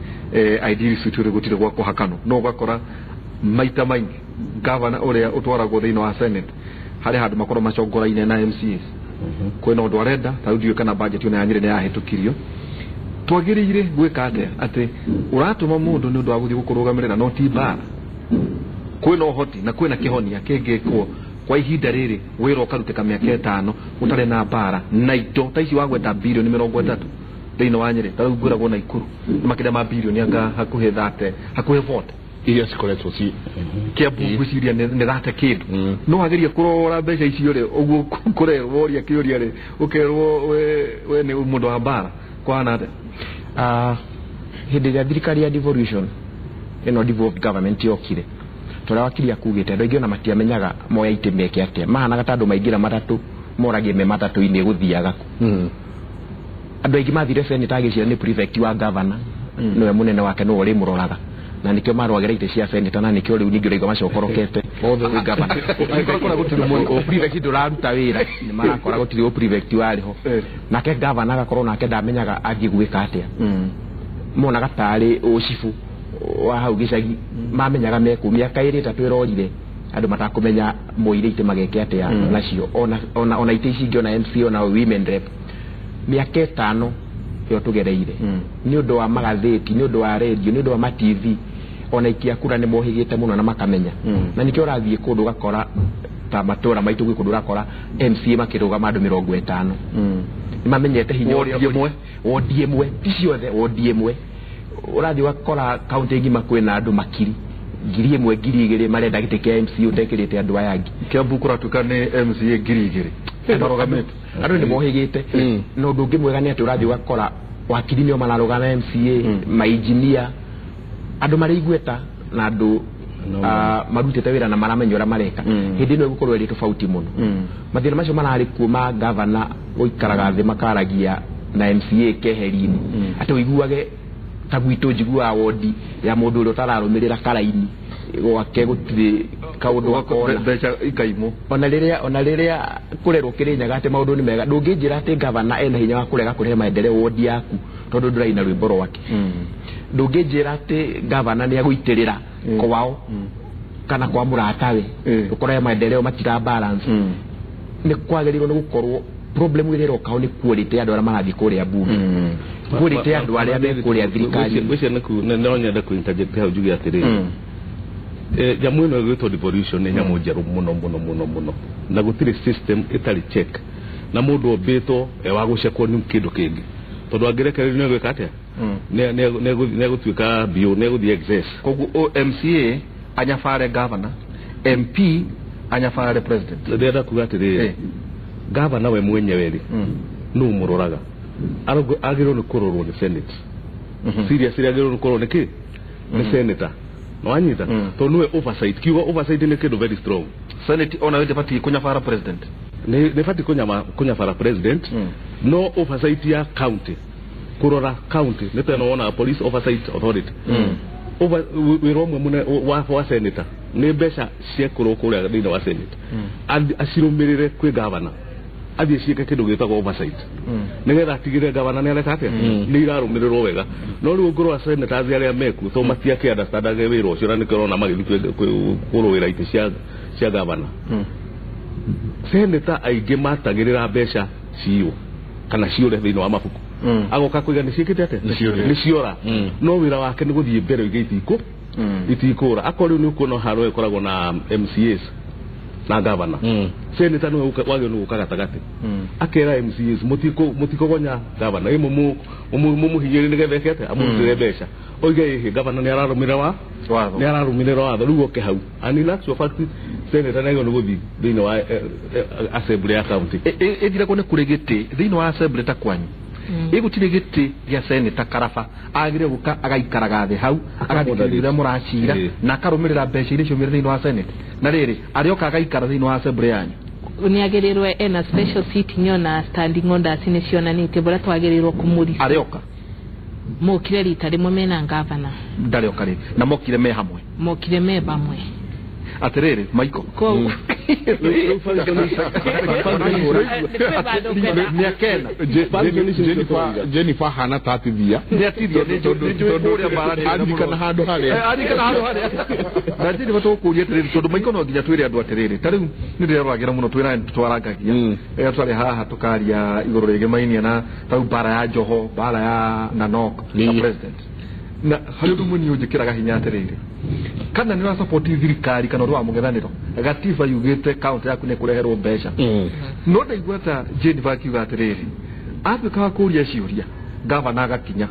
ideally citũ gũtirĩ gwa kũhakanwo, no ũgakora maita maingĩ gavana ũrĩa ũtwaragwo thĩinĩ wa Senate harĩ handũ makorwo macongoraine na MCAs, kwĩna ũndũ arenda ta rĩu ndiũĩ kana budget ĩno ya Nyĩrĩ nĩ yahĩtũkirio. Twagĩrĩire gwĩka atĩa atĩ ũratũma mũndũ nĩ ũndũ wa gũthiĩ gũkũrũgamĩrĩra no ti mbara, kwĩna ũhoti na kwĩna kĩhonia kĩngĩkwo kwa ihinda rĩrĩ wĩra ũkarutĩka mĩaka 5 ũtarĩ na mbara na indo ta ici wagweta bilioni 30 thĩinĩ wa Nyĩrĩ, ta rĩu ngwĩragwo Naikuru nĩ makĩria ma bilioni anga hakuhĩ 30, hakuhĩ 40 iria cikoretwo ci Kiambu ngwĩciria nĩ 30 kĩndũ. No wageria kũrora mbeca icio rĩ, ũguo kũrerwo ũria kĩũria rĩ, ũkerwo we nĩ mũndũ wa mbara kwana atĩa? Hĩndĩ ĩrĩa thirikari ya devolution ĩno devolved government yokire, tũrĩa wakiri akugĩte andũ aingĩ ona matiamenyaga moya itĩ meke atĩa, mahanaga ta andũ maingĩra matatũ moragie me matatũ-inĩ gũthiaga kũ. Andũ aingĩ mathire senate agĩciria nĩ prefect wa governor nĩwe mũnene wake nĩwe ũrĩmũroraga, na nĩkĩo marũagĩra itĩ cia senate, na nĩkĩo rĩu ningĩ ũraigua macokorokete othe governor prefect ndũraruta wĩra, nĩ marakora gũtirĩ ũ prefect warĩ ho, nake governor agakorwo nake ndamenyaga athiĩ gwĩka atĩa, monaga tarĩ ũcibu wa hau gĩcagi, mamenyaga mekũ mĩaka 2 3 ĩrorire andũ matakũmenya moire itĩ mageke atĩa nacio, ona itĩ ici ingĩ, ona MC, ona women rep, mĩaka 5 ĩyo tũgereire nĩ ũndũ wa magathĩti, nĩ ũndũ wa radio, nĩ ũndũ wa ma TV, ona ikia kura nĩ mohĩgĩte mũno na makamenya, na nĩkĩo ũrathiĩ kũndũ ũgakora ta matũra maitũ gwĩ kũndũ ũrakora MCA makĩrũgama andũ 50, nĩ mamenyete hinya ũrĩa wodi ĩmwe, ti ciothe, wodi ĩmwe ũrathiĩ ũgakora kaunti ng'ima kwĩna andũ makiri 1,000 2,000 marenda gĩtĩ kĩa MC ũtekĩrĩte andũ aya angĩ. Kiambu kũratuĩka nĩ MCA 2,000 marũgamĩte, andũ nĩ mohĩgĩte. Na ũndũ ũngĩ mwega nĩ atĩ ũrathiĩ ũgakora wakiri nĩo mararũgama MCA, mainjinia, andũ marĩ igweta na andũ marutĩte wĩra na maramenya ũrĩa mareka. Hĩndĩ ĩno ĩgũkorwo ĩrĩ tofauti mũno. Mathĩna macio mararĩ kuo ma gavana gũikaraga thĩ makaragia na MCA keheri-inĩ, atĩ ũiguage ta gwitũ njiguaga wodi ya mũndũ ũrĩa ũtararũmĩrĩra karaini gwake gũtirĩ kaũndũ gakona mbeca ikaimwo. Ona rĩrĩa kũrerwo Kĩrĩnyaga atĩ maũndũ nĩ mega, ndũngĩnjĩra atĩ gavana ena hinya wa kũrega kũrehe maendeleo wodi yaku tondũ ndũraina rwĩmbo rwake. Ndũngĩnjĩra atĩ gavana nĩ agũitĩrĩra kwao kana kwa mũratawe ũkore maendeleo matira balance. Nĩ kwagĩrĩirwo nĩ gũkorwo problem ĩrĩa ĩrokaho nĩ quality ya andũ arĩa marathiĩ kũrĩa bunge, quality ya andũ arĩa me kũrĩa thirikari. Ngwĩciria no nyende kũ interject hau njuge atĩrĩrĩ, nyamũ ĩno ĩgwĩtwo devolution nĩ nyamũ njerũ mũno mũno mũno mũno, na gũtirĩ system ĩtarĩ check, na mũndũ ombĩtwo e wa gũcekwo nĩ kĩndũ kĩngĩ, tondũ angĩrekererio nĩ egwĩka atĩa? Nĩ egũtuĩka biũ, nĩ egũthiĩ excess. Koguo MCA anyabare governor, MP anyabare president. Ndĩrenda kuga atĩrĩrĩ, gavana we mwenyewe rĩ nũ mũroraga? Agĩrĩirwo nĩ kũrorwo nĩ senate. Seriously agĩrĩirwo nĩ kũrorwo nĩ kĩ? Nĩ senator. No wanyita? Tondũ nĩwe oversight. Kiugo oversight nĩ kĩndũ very strong. Senate ona ndĩbatiĩ kũnyabara president. Nĩ batiĩ kũnyabara president, no oversight ya county, kũrora county nĩ teno wona police oversight authority. Wĩra ũmwe mũnene wa senator nĩ mbeca ciekũrwo kũrĩa thĩinĩ wa senate acirũmĩrĩre kwĩ gavana athiĩ ciĩke kĩndũ gĩtagwo oversight nĩgetha atigĩrĩre gavana nĩ areka atĩa nĩ irarũmĩrĩrwo wega. No rĩu ũngĩrora senators arĩa mekuo to matiakĩ understandaga wĩra ũcio na nĩkĩo ũrona magĩthiĩ kũrũĩra itĩ cia gavana. Senator aingĩ matagĩrĩra mbeca ciiywo kana ciũre thĩinĩ wa mabuku agoka kũiga nĩ ciĩkĩte atĩa nĩ ciora no wĩra wake nĩ gũthiĩ mbere oige itikũra. Akorwo rĩu nĩ ũkuona harĩa ĩkoragwo na MCAs na gavana senator nĩwe wagĩrĩirwo nĩ gũka gatagatĩ akera MCAs mũtikũgonya gavana ĩ mũmũhinyĩrĩrie nĩgetha eke atĩa amũrutĩre mbeca oige ĩhĩ gavana nĩ ararũmĩrĩra watho nĩ ararũmĩrĩra watho rĩu oke hau. And in actual fact senator nĩ agĩrĩirwo nĩ gũthiĩ thĩinĩ wa assembly ya county ĩthiragwo nĩ kũrĩ gĩtĩ thĩinĩ wa assembly ta kwanyu ĩgũtirĩ gĩtĩ gĩa senator Karaba agĩrĩire gũka agaikaraga thĩ hau agathikĩrĩria mũracira na akarũmĩrĩra mbeca iria ciumĩre thĩinĩ wa senate na rĩrĩ arĩoka agaikara thĩinĩ wa assembly yanyu nĩ agĩrĩirwo ena special seating na standing orders nĩ cionanĩtie bũrĩa twagĩrĩirwo kũmũrisa. Arĩoka mokire rita rĩmwe mena gavana ndarĩoka rĩngĩ na mokire me hamwe mokire me bamwe. Atĩrĩrĩ Michael Jennifer hana tatithia arikana handũ harĩa arikana handũ harĩa na Jennifer tũkũria atĩrĩrĩ tondũ Michael no nginya twĩre andũ atĩrĩrĩ ta rĩu nĩ ndĩreroragĩra mũno twĩra twarangagia twarĩ haha tũkaria igũrũ rĩgĩmainia na ta bara ya Joho bara ya Nanok na president na harĩ ũndũ ũmwe niĩ ũnjĩkĩraga hinya atĩrĩrĩ kana nĩ ũrasupport thirikari kana ũndũ wa mũng'ethanĩro gatiba yugĩte kaunti yaku nĩ kũreherwo mbeca no ndaigua ta Jennifer akiuga atĩrĩrĩ atuĩka wa kũria ciũria gavana agakinya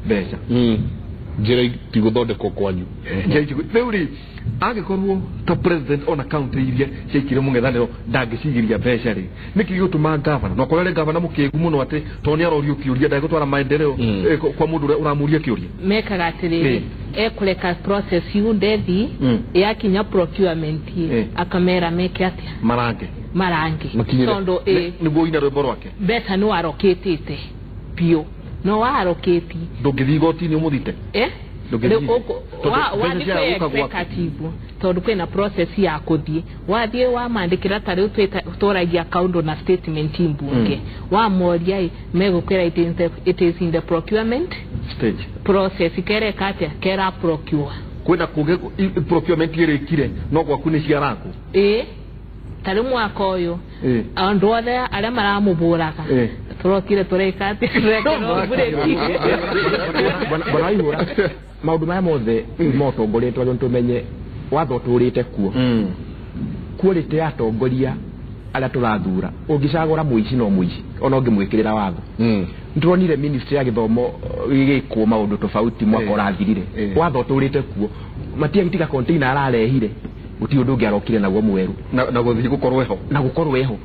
mbeca njĩra itigũthondekwo kwanyu rĩu rĩ angĩkorwo ta president ona kaunti iria ciaikire mũng'ethanĩro ndangĩcigiria mbeca rĩ nĩkĩ gĩgũtũma gavana no akorwo arĩ gavana mũkĩgu mũno atĩ tondũ nĩ arorio kĩũria ndagũtwara maendeleo kwa mũndũ ũrĩa ũramũria kĩũria mekaga atĩrĩrĩ ekureka process yu ndethi yakinya procurement akamera meke atia marange tondu niguo ina rwimbo rwake mbeca ni waroketete biũ no waroketi ndũngĩthiĩ igoti-inĩ ũmũthite wathiĩ tondu kwĩna process ya kũthiĩ wathiĩ wamandĩkĩra ta rĩu tũragia kaũndũ na statement mbunge wamoria ĩ megũkwĩra it is in the procurement stage process kereka atĩa kera procure kwĩna kũngĩ procurement ĩrĩkire no gwaku nĩ ciarangwo ĩ ta rĩu mwaka ũyũ andũ othe arĩa maramũbũraga tũrokire tũreka atĩa tũrekerwo mburĩki. Bwana Waihura maũndũ maya mothe motongoria twagĩrĩirwo tũmenye watho ũtũrĩte kuo quality ya atongoria arĩa tũrathura ũngĩcagũra mũici no mũici ona ũngĩmwĩkĩrĩra watho nĩtũronire ministry ya gĩthomo gĩgĩkwo maũndũ tofauti mwaka ũrathirire watho ũtũrĩte kuo matiagĩtiga container ararehire gũtirĩ ũndũ ũngĩ arokire naguo mwerũ na gũthiĩ gũkorwo eho na gũkorwo eho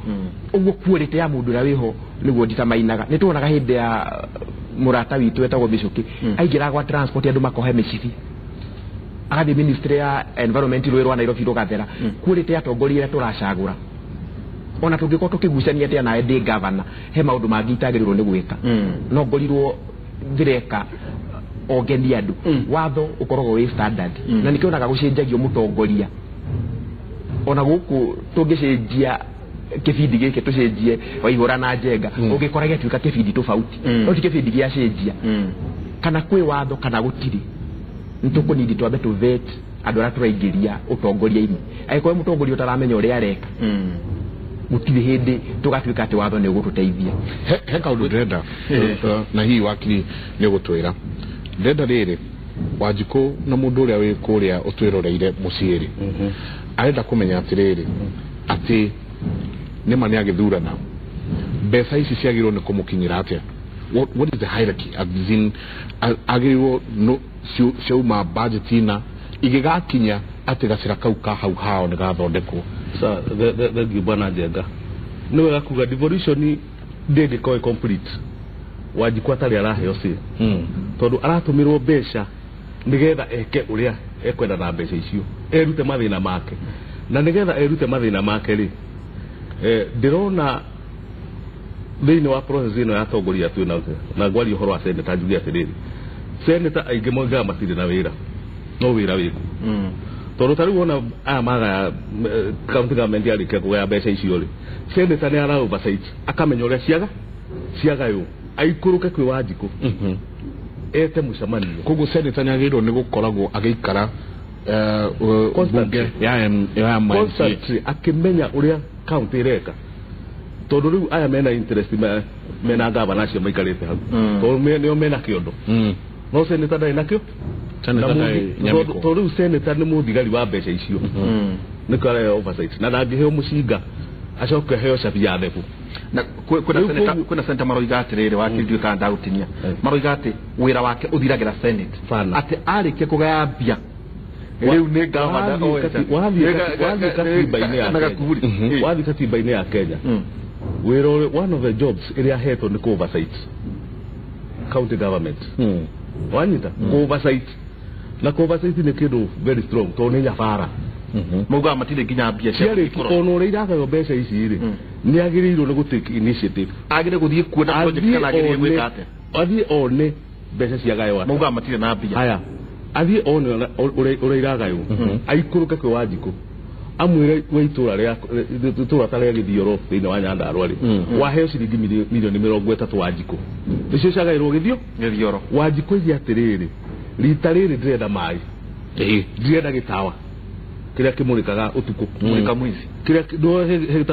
ũguo quality ya mũndũ ũrĩa wĩho nĩguo nditamainaga nĩtuonaga hĩndĩ ya mũrata witũ wetagwo Michuki aingĩraga gwa transport andũ makohe mĩcibi agathiĩ ministry ya environment rũĩ rwa Nairobi rũgathera quality ya atongoria arĩa tũracagũra ona tũngĩkorwo tũkĩgucania atĩa nawe ndĩ gavana he maũndũ mangĩ itagĩrĩirwo nĩ gwĩka no ngorirwo ndĩreka ongenia andũ watho ũkoragwo wĩ standard na nĩkĩonaga gũcenjagio mũtongoria ona gũkũ tũngĩcenjia kĩbindi gĩkĩ tũcenjie Waihura na Njenga ũngĩkora gĩatuĩka kĩbindi tofauti no ti kĩbindi gĩacenjia kana kwĩ watho kana gũtirĩ nĩtũkũnindi twambe tũ vet andũ arĩa tũraingĩria ũtongoria-inĩ angĩkorwo mũtongoria ũtaramenya ũrĩa areka gũtirĩ hĩndĩ tũgatuĩka atĩ watho nĩ ũgũtũteithia. He kaũndũ ndĩrenda na hihi wakiri nĩ ũgũtwĩra ndĩrenda rĩrĩ Wanjikũ na mũndũ ũrĩa wĩ kũrĩa ũtwĩroreire mũciĩ rĩ arenda kũmenya atĩrĩrĩ atĩ nĩma nĩ agĩthurana mbeca ici ciagĩrĩirwo nĩ kũmũkinyĩra atĩa? What is the hierarchy? As in agĩrĩirwo ciauma budget na igĩgakinya atĩ gacĩra kau ka hau hao nĩ gathondekwo. Thengiũ bwana Njenga nĩ wega kuga devolution ndĩngĩkorwo ĩ complete Wanjikũ atarĩ araheo say tondũ aratũmĩrwo mbeca nĩgetha eke ũrĩa ekwenda na mbeca icio erute mathĩna make na nĩgetha erute mathĩna make rĩ ndĩrona thĩinĩ wa process ĩno ya atongoria twĩ na ngwaria ũhoro wa senator njuge atĩrĩrĩ senator aingĩ moigaga matirĩ na wĩra No wĩra wĩku. Tondũ ta rĩu wona aya magaya county government yarĩkia kũgaya mbeca icio rĩ, senator nĩ ara oversight akamenya ũrĩa ciagaywo aikũrũke kwĩ Wanjikũ ete mũcemanio. Koguo senator nĩ agĩrĩirwo nĩ gũkoragwo agĩikara bunge ya MCA constantly akĩmenya ũrĩa county ĩreka, tondũ rĩu aya mena interest mena gavana acio maikarĩte hau, tondũ nĩo mena kĩondo. No senator ndarĩ nakĩo. Tondũ rĩu senator nĩ mũthigari wa mbeca icio, nĩkĩo araheo oversight, na ndangĩheo mũcinga acoke aheo cabi ya thebu. Na kwĩna senator maroiga atĩrĩrĩ, wakiri ndiũĩ kana ndagũtinia, maroiga atĩ wĩra wake ũthiragĩra senate, atĩ arĩkia kũgaya mbia rĩu nĩ gavana. Wathiĩ katiba-inĩ ya Kenya, wĩra one of the jobs ĩrĩa ahetwo nĩ oversight county government. Wanyita oversight, na oversight nĩ kĩndũ very strong tondũ nĩ nyabara. Maugaga matirĩ nginya mbia cia ona ũrĩa iragaywo mbeca ici rĩ, nĩ agĩrĩirwo nĩ gũtake initiative, agĩrĩire gũthiĩ kuona project kana agĩrĩire gwĩka atĩa, athiĩ one mbeca ciagaywo. Maugaga matirĩ na mbia. Haya, athiĩ one ũrĩa iragaywo, aikũrũke kwĩ Wanjikũ amwĩre we itũra ta rĩa Gĩthioro thĩinĩ wa Nyandarua rĩ, waheo ciringi milioni 30 Wanjikũ, nĩcio ciagaĩrwo Gĩthioro. Wanjikũ oige atĩrĩrĩ, rita rĩrĩ ndĩrenda maĩ, ndĩrenda gĩtawa kĩrĩa kĩmũrĩkaga ũtukũ, mũrĩka mwizi, kĩrĩa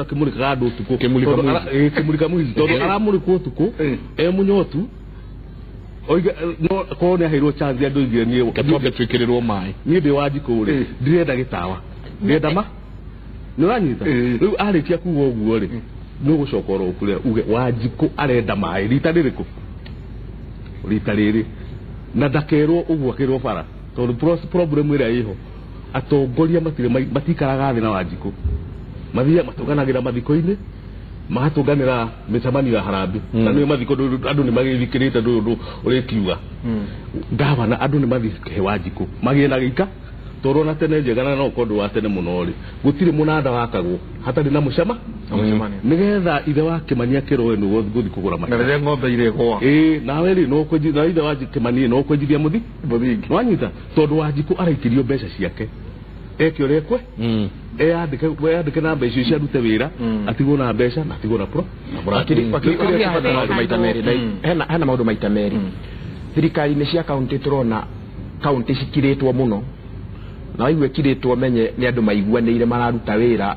kĩmũrĩkaga andũ ũtukũ, kĩmũrĩka mwizi, tondũ aramũrĩkwo ũtukũ e mũnyotu, oige no korwo nĩ aheirwo chance andũ oigire niĩ twambe twĩkĩrĩrwo maĩ, niĩ ndĩ Wanjikũ rĩ, ndĩrenda gĩtawa, ndĩrenda ma nĩ ũranyita. Rĩu arĩkia kuga ũguo rĩ, nĩ ũgũcoka oro kũrĩa uge Wanjikũ arenda maĩ rita rĩrĩkũ, rita rĩrĩ, na ndakerwo ũguo akĩrwo bara, tondũ problem ĩrĩa ĩho, atongoria matikaraga thĩ na Wanjikũ, mathiaga matũnganagĩra mathiko-inĩ, magatũnganĩra mĩcemanio ya harambĩ, na nĩyo mathiko andũ nĩ magĩthikĩrĩte ndũyũ ũndũ ũrĩkiuga. Gavana andũ nĩ mathiĩ he Wanjikũ magĩe na gĩika, tondũ ona tene njega na no ũkorwo ndũ wa tene mũno rĩ, gũtirĩ mũnanda wakagwo hatarĩ na mũcema, nĩgetha ithe wa Kĩmani akĩrwo we nĩwe ũgũthiĩ kũgũra mahiga, na rĩrĩa ng'ombe irĩgũa, nawe rĩ no kwenjithia, na ithe wa Kĩmani no kwenjithia mũthingi, nĩwanyita, tondũ Wanjikũ araikĩrio mbeca ciake eke ũrĩa ekwe, eyandĩke na mbeca icio ciarute wĩra, atigwo na mbeca na atigwo na pro. Hena maũndũ maita merĩ. Thirikari-inĩ cia kaunti tũrona kaunti cikirĩtwo mũno, na waigua ikirĩtwo menye nĩ andũ maiguanĩire mararuta wĩra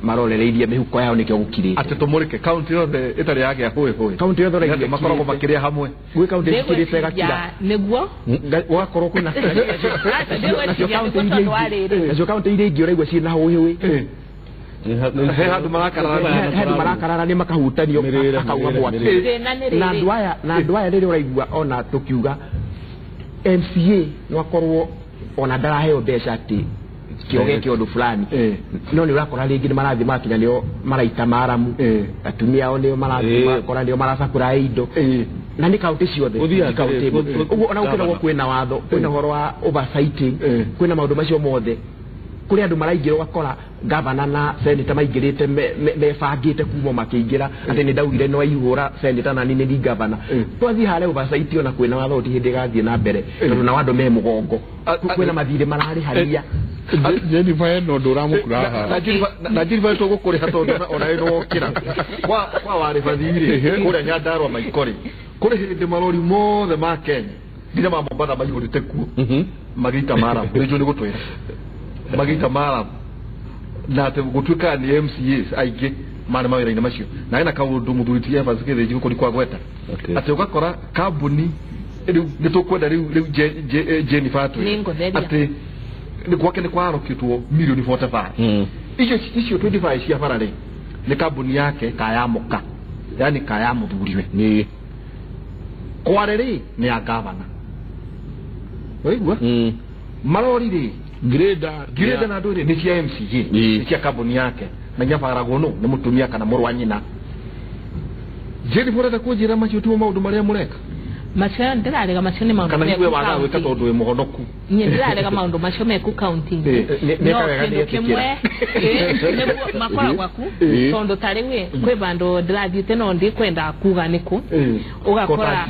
marorereirie mĩhuko yao nĩkĩo gũkirĩte. Atĩ tũmũrĩke kaunti yothe ĩtarĩ yagĩa hũĩ hũĩ, kaunti yothe ũraigua makoragwo makĩrĩa hamwe, gwĩ kaunti cikirĩte ĩgakira nĩguo gũgakorwo kwĩna nacio kaunti iria ingĩ ũraigua ciĩna hũĩ hũĩ, he handũ marakarara nĩ makahutanio akauga mwaki. Na andũ aya rĩrĩa ũraigua ona tũkiuga MCA no akorwo ona ndaraheo mbeca atĩ kĩo gĩke ũndũ fulani, no nĩ ũrakora rĩngĩ nĩ marathiĩ magakinya nĩo maraita maramu, atumia ao nĩo marathiĩ magakora nĩo maracakũra indo, na nĩ kaunti ciothe, kaunti ũguo ona gũkĩragwo kwĩna watho, kwĩna ũhoro wa oversighting, kwĩna maũndũ macio mothe, kũrĩ andũ maraingĩra ũgakora gavana na senator maingĩrĩte mebangĩte kuma makĩingĩra atĩ nĩ ndaugire no aihũra senator na niĩ nĩ gavana. Twathiĩ harĩa oversight ona kwĩna watho ti hĩndĩ ĩgathiĩ na mbere, tondũ nao andũ me mũgongo, kwĩna mathirĩ mararĩhania. Jennifer eno ũndũ ũramũkura haha, na Jennifer tũgũkũrĩha tondũ ona ĩno wokĩra kwa warĩba thirĩ kũrĩa Nyandarua Maikori, kũrĩ hĩndĩ marori mothe ma Kenya nginya ma Mombatha maihũrĩte kuo magĩita maramu, nĩnjũĩ nĩ gũtwĩra magĩita maramu, na atĩ gũtuĩkaga nĩ MCAs aingĩ marĩ mawĩra-inĩ macio, na hena kaũndũ mũthuri ti Evans Gĩthĩnji gũkũ kwa gweta, atĩ ũgakora kambuni rĩu nĩ tũkwenda rĩu Jennifer atwĩre atĩ nĩ gwake nĩ kwarokĩtwo milioni 45, icio 25 cia bara rĩ nĩ kambuni yake kaya mũka, yani kaya mũthuriwe, kware rĩ nĩ ya gavana, waigua marori rĩ greda na andũ rĩ nĩ cia MCA, nĩ cia kambuni yake, na nyabaragwo nũ nĩ mũtumia kana mũrũ wa nyina. Jennifer ũrenda kũnjĩra macio timo maũndũ marĩa mũreka? Macio ndĩrarega, macio nĩ maũndũ kana we wagaga gwĩka tondũ wĩ mũhonoku. Niĩ ndĩrarega maũndũ macio meku kaunti-inĩ, no kĩndũ kĩmwe nĩguo makoragwo ku, tondũ ta rĩu kwĩ bandũ ndĩrathiĩte no ndikwenda kuga nĩkũ, ũgakora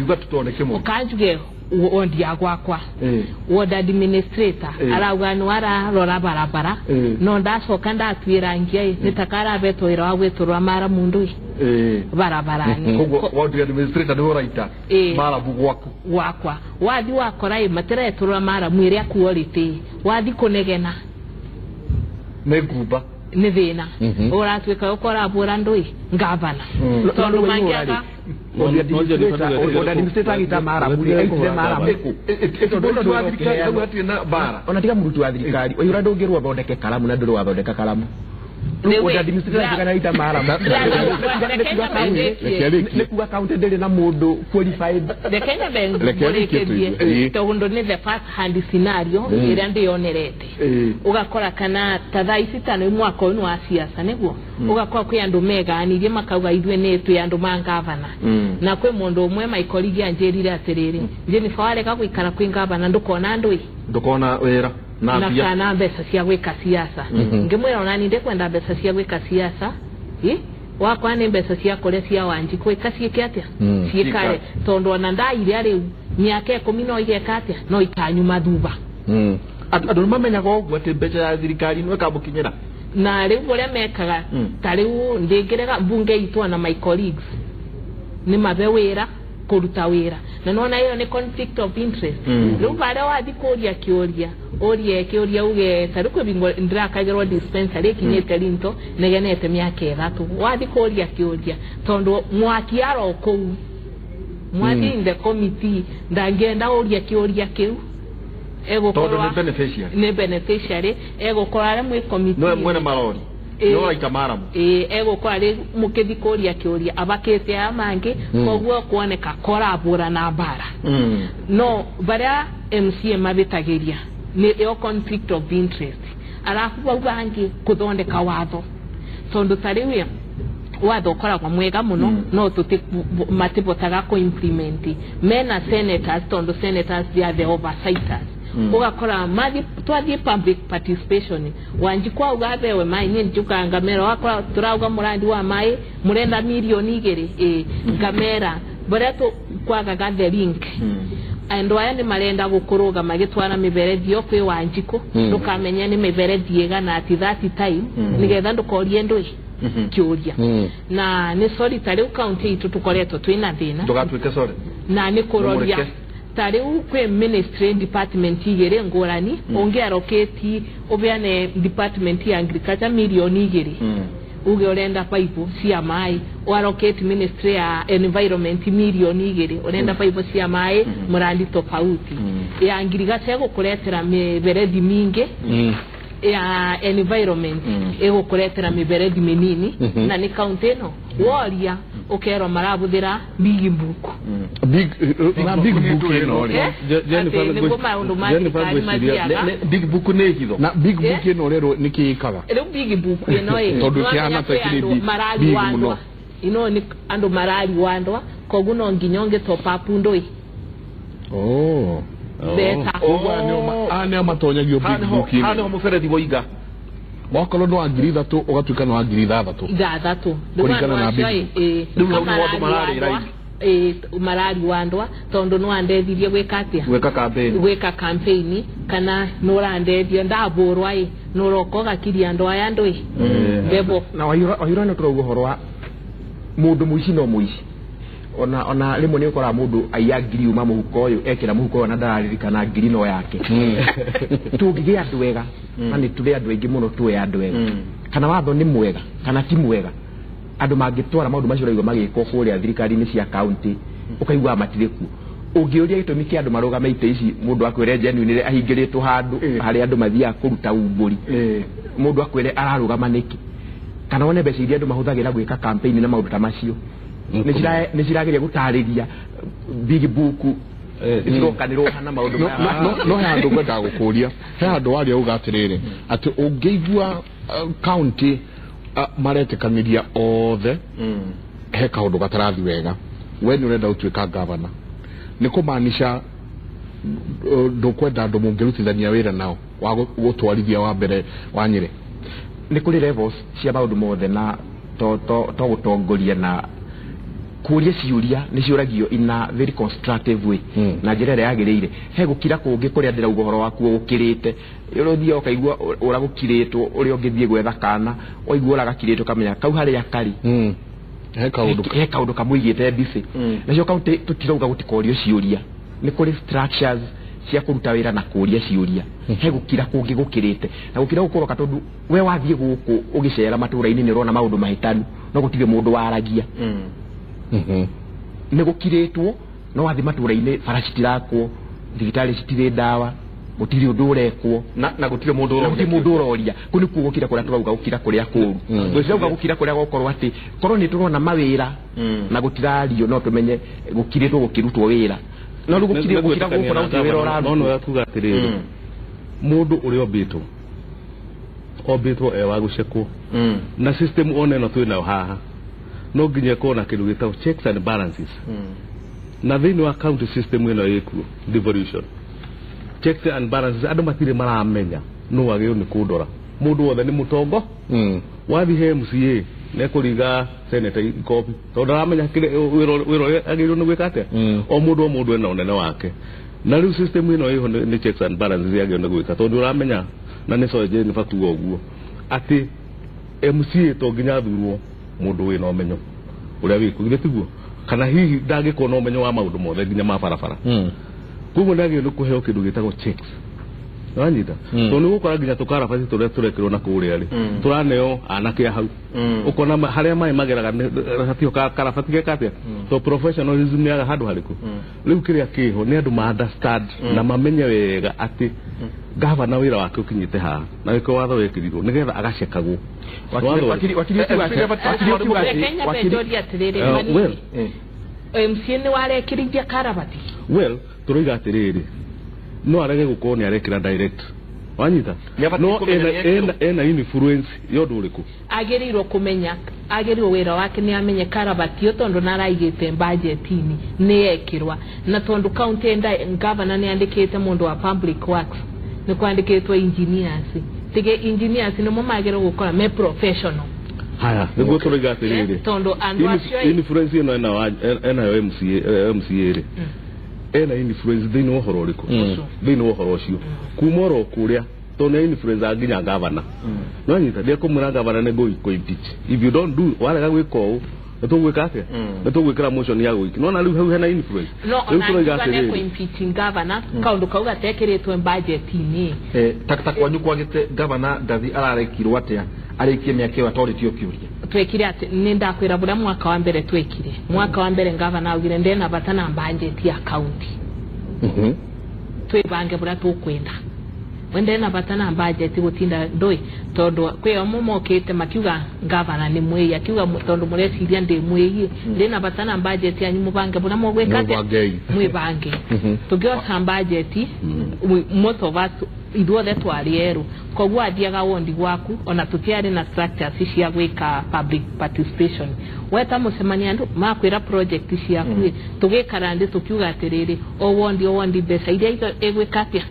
ũkanjuge wondi ya gwakwa ward administrator arauga nĩ ararora barabara no ndacoka ndatwĩra ngia nĩtakaravetwo wĩra wa gwĩtũrwa maramu ndũi barabarani. Koguo ward administrator nĩwe ũraita maramu gwaku gwakwa wathi wakora ĩ matiretũrwa maramu ĩrĩa quality wathi kũnegena nĩ ngumba nĩ thĩna ũratuĩka ũkorabũra ndũi ngavana tondũ mangĩaga ona tiga muruti wa thirikari oyura ndũngĩrwo ũthondeke karamu na ndũrĩ wathondeka karamu nĩ kuga county ndĩrĩ na mũndũ qualified. The Kenya Bank mũrĩkĩrie tondũ nĩ the first hand scenario ĩrĩa ndĩyonerete ũgakora kana ta thaa ici ta nĩ mwaka ũyũ nĩ wa siasa nĩguo ũgakora kwĩ andũ meganirie makauga ithuĩ nĩ twĩ andũ ma ngavana na kwĩ mũndũ ũmwe maikorigi anjĩrire atĩrĩrĩ Jennifer warega gũikara kwĩ ngavana ndũkona ndũi ndũkona wĩra na kana mbeca cia gwĩka siasa ngĩmwĩra onani ndikwenda mbeca cia gwĩka siasa wakwa nĩ mbeca cia kũrĩa cia Wanjikũ ĩka ciĩke atĩa ciĩkare tondũ ona ndairia rĩu mĩaka 10 no igeka atĩa no ikanyuma thutha. Andũ nĩ mamenyaga ũguo atĩ mbeca ya thirikari no ĩkamũkinyĩra na rĩu ũrĩa mekaga ta rĩu ndĩngĩrega mbunge itũ na my colleagues nĩ mabe wĩra kũruta wĩra na nona ĩyo nĩ conflict of interest. Rĩu barĩa wathi kũria kĩũria ũrie kĩũria uge ta rĩu kwĩ bingo ndĩrakagĩrwo dispensary ĩkinyĩte rinto negenete mĩaka 3 wathi kũria kĩũria tondũ mwaki aro kũu mwathi in the committee ndangĩenda ũrie kĩũria kĩu egũkorwo nĩ beneficiary nĩ beneficiary egũkorwo arĩa mwĩ committee no mwene marori no raita maramu egũkorwo arĩ mũkĩthi kũria kĩũria abakĩte aya mangĩ koguo kuoneka korabũra na mbara no barĩa MCA mabĩtagĩria nĩ ĩyo conflict of interest arabu bau bangĩ kũthondeka watho tondũ ta rĩu watho ũkoragwo mwega mũno no matibotaga kũ implement mena senators tondũ senators they are the oversighters ugakora mathi twathiĩ public participation Wanjikũ auga abewe maĩ niĩ njukaga ngamera wakora tũrauga mũrandi wa maĩ mũrenda mirioni 2 ngamera barĩa tũkwagaga the link andũ aya nĩ marenda gũkũrũga magĩtwara mĩberethi yo kwĩ Wanjikũ ndũkamenya nĩ mĩberethi ĩgana ati that time nĩgetha ndũkorie ndũi kĩũria na nĩ sorry ta rĩu county itũ tũkoretwo twĩna thĩna ndũgatuĩke sorry na nĩ kũroria ta rĩu kwĩ ministry department igĩrĩ ngũrani ũngĩarokĩti ũbeane department ya agriculture mirioni 2 uge ũrenda pipe cia maĩ waroketi ministry ya environment mirioni 2 ũrenda pipe cia maĩ mũrandi tofauti ya agriculture ĩgũkũretera mĩberethi mingĩ ya environment ĩgũkũretera mĩberethi mĩnini na nĩ county ĩno woria ũkerwo marabũthĩra big book big na big book ĩno rĩ nĩguo maũndũ ma thirikari mathiaga big book nĩ hitho na big book ĩno rĩrũ nĩ kĩ ĩkaga rĩu big book ĩno ĩ tondũ kĩhana ta kĩrĩ big mũno ino nĩ andũ marariwandwa koguo no nginya ũngĩ top up ndũi mbeca aya nĩo matonyagio big book ĩno haha nĩho mũberethi woiga wakorwo nĩ wa 3,000 ũgatuĩka nĩ wa 6,000 6,000 kũringana na big rĩu hau nĩho andũ mararĩra marariwandwa tondũ nĩ wandethirie gwĩka atĩa gwĩka campaign kana nĩ ũrandethia ndabũrwa ĩ nĩ ũroka ũgakiria andũ aya ndũi mbebo na Waihura nĩ tũrauga ũhoro wa mũndũ mũici no mũici ona rĩmwe nĩ ũkoraga mũndũ aiya ngiri uma mũhuko ũyũ ekĩra mũhuko ũyũ na ndararirikana ngiri no yake tũngĩgĩa andũ ega na nĩ tũrĩ andũ aingĩ mũno tũĩ andũ ega kana watho nĩ mwega kana ti mwega andũ mangĩtwara maũndũ macio ũraigua magĩkwo kũrĩa thirikari-inĩ cia county ũkaigua matirĩ kuo ũngĩũria gĩtũmi kĩa andũ marũgame itĩ ici mũndũ akwĩre genuinely ahingĩrĩtwo handũ harĩa andũ mathiaga kũruta umbũri mũndũ akwĩre ararũgama nĩkĩ kana wone mbeca iria andũ mahũthagĩra gwĩka campaign na maũndũ ta macio nĩ cirageria gũtarĩria big book cirokanĩrwo hana maũndũ no he handũ ngwendaga gũkũria he handũ waria uga atĩrĩrĩ atĩ ũngĩigua county maretĩkanĩria othe he kaũndũ gatarathi wega we nĩ ũrenda gũtuĩka gavana nĩ kũmaanisha ndũkwenda andũ mũngĩrutithania wĩra nao wa gũtwarithia wa mbere wa Nyĩrĩ nĩ kũrĩ levels cia maũndũ mothe na to gũtongoria na Kũria ciũria nĩ ciũragio in a very constructive way na njĩra ĩrĩa yagĩrĩire. He gũkira kũngĩ kũrĩa ndĩrauga ũhoro wakuo gũkĩrĩte, ũrĩa ũkaigua ũra gũkirĩtwo, ũrĩa ũngĩthiĩ gwetha kana waigua ũra gakirĩtwo kamenya kau harĩa karĩ he kaũndũ kamũigĩte busy. Nacio kaunti tũtirauga gũtikorio ciũria, nĩ kũrĩ structures cia kũruta wĩra na kũria ciũria. He gũkira kũngĩ gũkĩrĩte na gũkira gũkũroka tondũ we wathiĩ gũkũ ũgĩcera matũra-inĩ nĩ ũrona maũndũ mahĩtanu no gũtirĩ mũndũ waragia. Nĩ gũkirĩtwo no wathiĩ matũra-inĩ bara citirakwo, thibitarĩ citirĩ ndawa, gũtirĩ ũndũ ũrekwo na gũtirĩ mũndũ ũroria. Kũu nĩkuo gũkira kũrĩa tũrauga gũkira kũrĩa kũũru. Tũrauga gũkira kũrĩa gũkorwo atĩ korwo nĩ tũrona mawĩra na gũtirario no tũmenye gũkirĩtwo gũkĩrutwo wĩra. No rĩu gũkirĩ gũkira gũkũ na gũtirĩ wĩra ũrarutwo. No kuga atĩrĩrĩ, mũndũ ũrĩa ombĩtwo e wa gũcekwo na system one ĩno twĩ nayo haha no nginya ĩkorwo na kĩndũ gĩtagwo checks and balances. Na thĩinĩ wa county system ĩno ĩkuo devolution, checks and balances, andũ matirĩ maramenya no wagĩrĩirwo nĩ kũndora. Mũndũ wothe nĩ mũtongo, wathiĩ he MCA nĩekũriga senator ikobi tondũ ndaramenya wĩra ũrĩa agĩrĩirwo nĩ gwĩka atĩa. O mũndũ ena ũnene wake. Na rĩu system ĩno ĩho nĩ checks and balances yagĩrĩirwo nĩ gwĩka tondũ ũramenya na nĩ soje nĩ batuo ũguo atĩ MCA to nginya athurwo mũndũ wĩna ũmenyo ũrĩa wĩkuo, githĩ tiguo? Kana hihi ndangĩkorwo na ũmenyo wa maũndũ mothe nginya ma barabara. Koguo nĩ agĩrĩirwo nĩ kũheo kĩndũ gĩtagwo checks. Wanyita? Tondũ nĩ ũgũkora nginya tũkarabati tũrĩa tũrekĩrwo na kũrĩa rĩ, tũraneo anake a hau. Ũkona harĩa maĩ mageraga hatiho karabati geka atĩa? To professionalism yaga handũ harĩkũ? Rĩu kĩrĩa kĩho nĩ andũ ma understand na mamenye wega atĩ gavana wĩra wake ũkinyĩte haha na nĩkĩo watho wekĩrirwo nĩgetha agacekagwo. MCA nĩ warekĩrithia karabati. Well, tũroiga atĩrĩrĩ, no arege gũkorwo nĩ arekĩra direct. Wanyita? No ena influence ya ũndũ ũrĩkũ? Agĩrĩirwo kũmenya, agĩrĩirwo wĩra wake nĩ amenye karabati ĩyo tondũ naraigĩte budget-inĩ nĩ yekĩrwa, na tondũ county governor nĩ andĩkĩte mũndũ wa public works, nĩ kwandĩkĩtwo engineers. Tige engineers nĩmo magĩrĩirwo gũkora me professional. Haya, nĩguo tũroiga atĩrĩrĩ, tondũ andũ acio influence ĩno enayo MCA rĩ, ena influence thĩinĩ wa ũhoro ũrĩkũ? Thĩinĩ wa ũhoro ũcio kuma oro kũrĩa tondũ nĩ influence nginya gavana. No nyita ndĩkũmwĩra gavana nĩ ngũ impeach if you don't do, warega gwĩka ũũ nĩ tũgwĩka atĩa? Nĩ tũgwĩkĩra motion ya gwĩki. Nona rĩu hau hena influence. No Rĩu tũroiga ona nĩ atĩrĩrĩ, impeaching governor kaũndũ kau gatekĩrĩtwo budget-inĩ. Ta kwanyu kwagĩte gavana Ndathi ararekirwo atĩa arĩkie mĩaka ĩyo atorĩtio kĩũria? Twekire atĩ nĩ ndakwĩra bũrĩa mwaka wa mbere twekire. Mwaka wa mbere gavana augire ndena bata na budget ya county. Twĩbange bũrĩa tũkwenda. We ndena bata na budget gũtinda ndũĩ tondũ kwĩ amwe mokĩte makiuga gavana nĩ mwĩi, akiuga tondũ mũreciria ndĩ mwĩi, ndĩna bata na budget yanyu mũbange bũrĩa mũgwĩka atĩa? Mwĩbange. Tũngĩoca budget, most of us ithuothe twarĩ erũ, koguo athiaga wondi gwaku ona tũtiarĩ na structures cia gwĩka public participation. Weta mũcemania andũ makwĩra project ciaku, tũgĩkara ndĩ tũkiuga atĩrĩrĩ, o wondi mbeca iria ĩgwĩka atĩa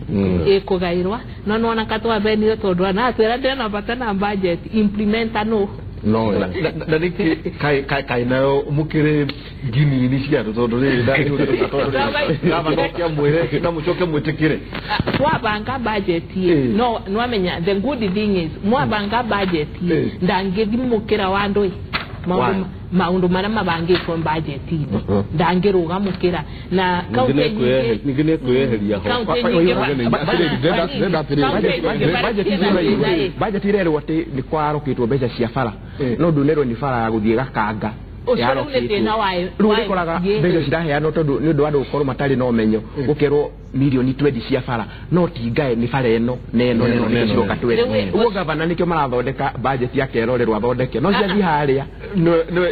ĩkũgaĩrwa, no nĩwona katwabenire tondũ anatwĩra ndĩna bata na budget implementer no na nĩkĩ kaĩ nayo mũkĩrĩ nginini cia andũ tondũ rĩrĩ gavana oke amwĩre na mũcoke mwĩtĩkĩre. Twabanga budget no nwamenya the good thing is mwabanga budget ndangĩthimũkĩra wa andũ maũndũ marĩa mabangĩtwo budget-inĩ ndangĩrũgamũkĩra na kaunti nyingĩ nĩ kwĩyeheria ho. Budget irerwo atĩ nĩ kwarokĩtwo mbeca cia bara no ndũnerwo nĩ bara ya gũthiĩ Gakanga rĩu ũrĩkoraga mbeca ciraheanwo tondũ nĩ ũndũ wa andũ gũkorwo matarĩ na ũmenyo gũkerwo milioni 20 cia bara no ti ngae nĩ bara ĩno na ĩno na ĩno nĩcio ciroka 20. Ũguo gavana nĩkĩo marathondeka budget yake erorerwo athondeke no ciathiĩ harĩa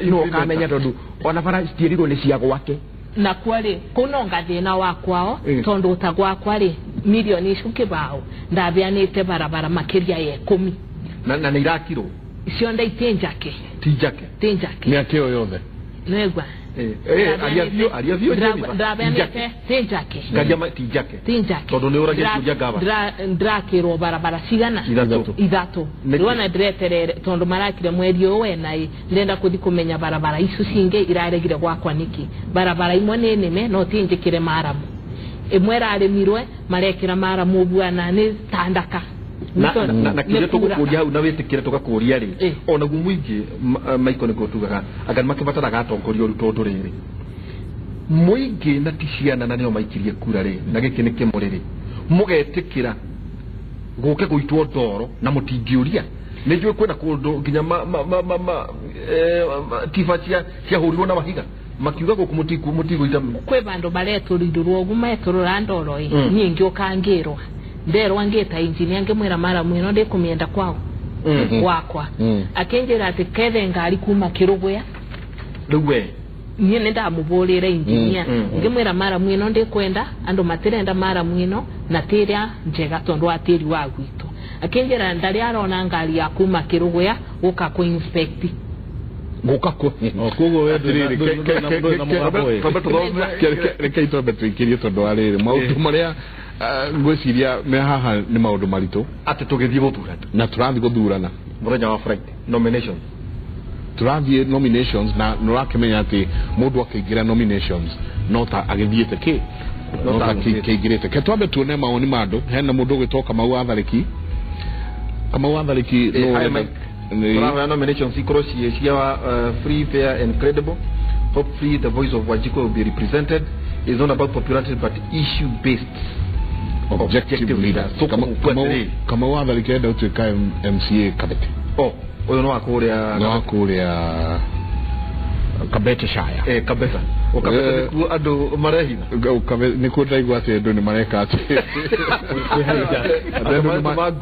no ũkamenya tondũ ona bara citiĩrirwo nĩ cia gwake. Na kwari kũu no ngathĩna wa kwao tondũ ta gwakwa rĩ milioni icio kĩbaũ ndabeanĩte barabara makĩria ya 10 na nĩ irakirwo cionde iti njake ti njake ti njake mĩaka ĩyo yothe nwegwa Aria biũ Ndĩrabeanĩte ti njake. Ngaria ti njake. Ti njake. Tondũ nĩ ũragia kũria gavana. Ndĩrakĩrwo barabara cigana? Ithatũ. Ndĩrona ndĩreterere tondũ marakire mweri ũyũ wena ĩ ndĩrenda kũthi kũmenya barabara icio cingĩ iraregire gwakwa nĩkĩ. Barabara imwe nĩ nĩme no ti njĩkĩre maramu. Ĩmwe ĩrarĩmirwe marekĩra maramu bwana nĩ tandaka. Na kĩrĩa tũgũkũria hau na wĩtĩkĩre tũgakũria rĩ onaguo mũingĩ Michael nĩguo tugaga anga nĩmakĩbataraga atongoria ũru tondũ rĩrĩ mũingĩ na ti ciana na nĩo maikirie kura rĩ na gĩkĩ nĩ kĩmũrĩ rĩ mũgetĩkĩra gũke gũitwo ndoro na mũtingĩũria nĩ njũĩ kwĩna kũndũ nginya tiba ciahũrirwo na mahiga makiuga gũkũ mũtigũita kwĩ bandũ baretũrirwo ũguo metũrũra ndoro ĩ niĩ ngĩũka ngĩrwa nderwa ngĩta engineer ngĩmwĩra maramu ĩno ndĩkũmĩenda kwao gwakwa akĩnjĩra atĩ kethe ngari kuma Kĩrũgũya rĩu we niĩ nĩ ndamũbũrĩre engineer ngĩmwĩra maramu ĩno ndĩkwenda andũ matirenda maramu ĩno na ti ĩrĩa njega tondũ wa tĩri wa gwitũ akĩnjĩra ndarĩ arona ngari ya kuma Kĩrũgũya gũka kũ inspect guka ku koguo we ndũrĩ na mũgambo ĩ reke itwambe tũikĩrie tondũ wa rĩrĩ maũndũ marĩa ngwĩciria me haha nĩ maũndũ maritũ atĩ tũgĩthiĩ gũthurana na tũrathiĩ gũthurana mũthenya wa Friday nominations tũrathiĩ nominations na nĩũrakĩmenya atĩ mũndũ akĩingĩra nominations no ta agĩthiĩte kĩ no ta kĩingĩrĩte ke twambe tuone mawoni ma andũ hena mũndũ ũgwĩtwo Kamau wa Tharĩki Kamau wa Tharĩki nĩ nominations ikorwo ciĩ cia free, fair and credible. Hopefully the voice of Wanjiku will be represented. It's not about popularity but issue based objective leaders. Kamau wa Tharĩki enda gũtuĩka MCA Kabete. Oh, ũyũ nĩ wa kũrĩa nĩ wa kũrĩa Kabete Shire. Kabete. O Kabete nĩkuo andũ marehitha. Nĩkuo ndaigua atĩ andũ nĩ mareka atĩ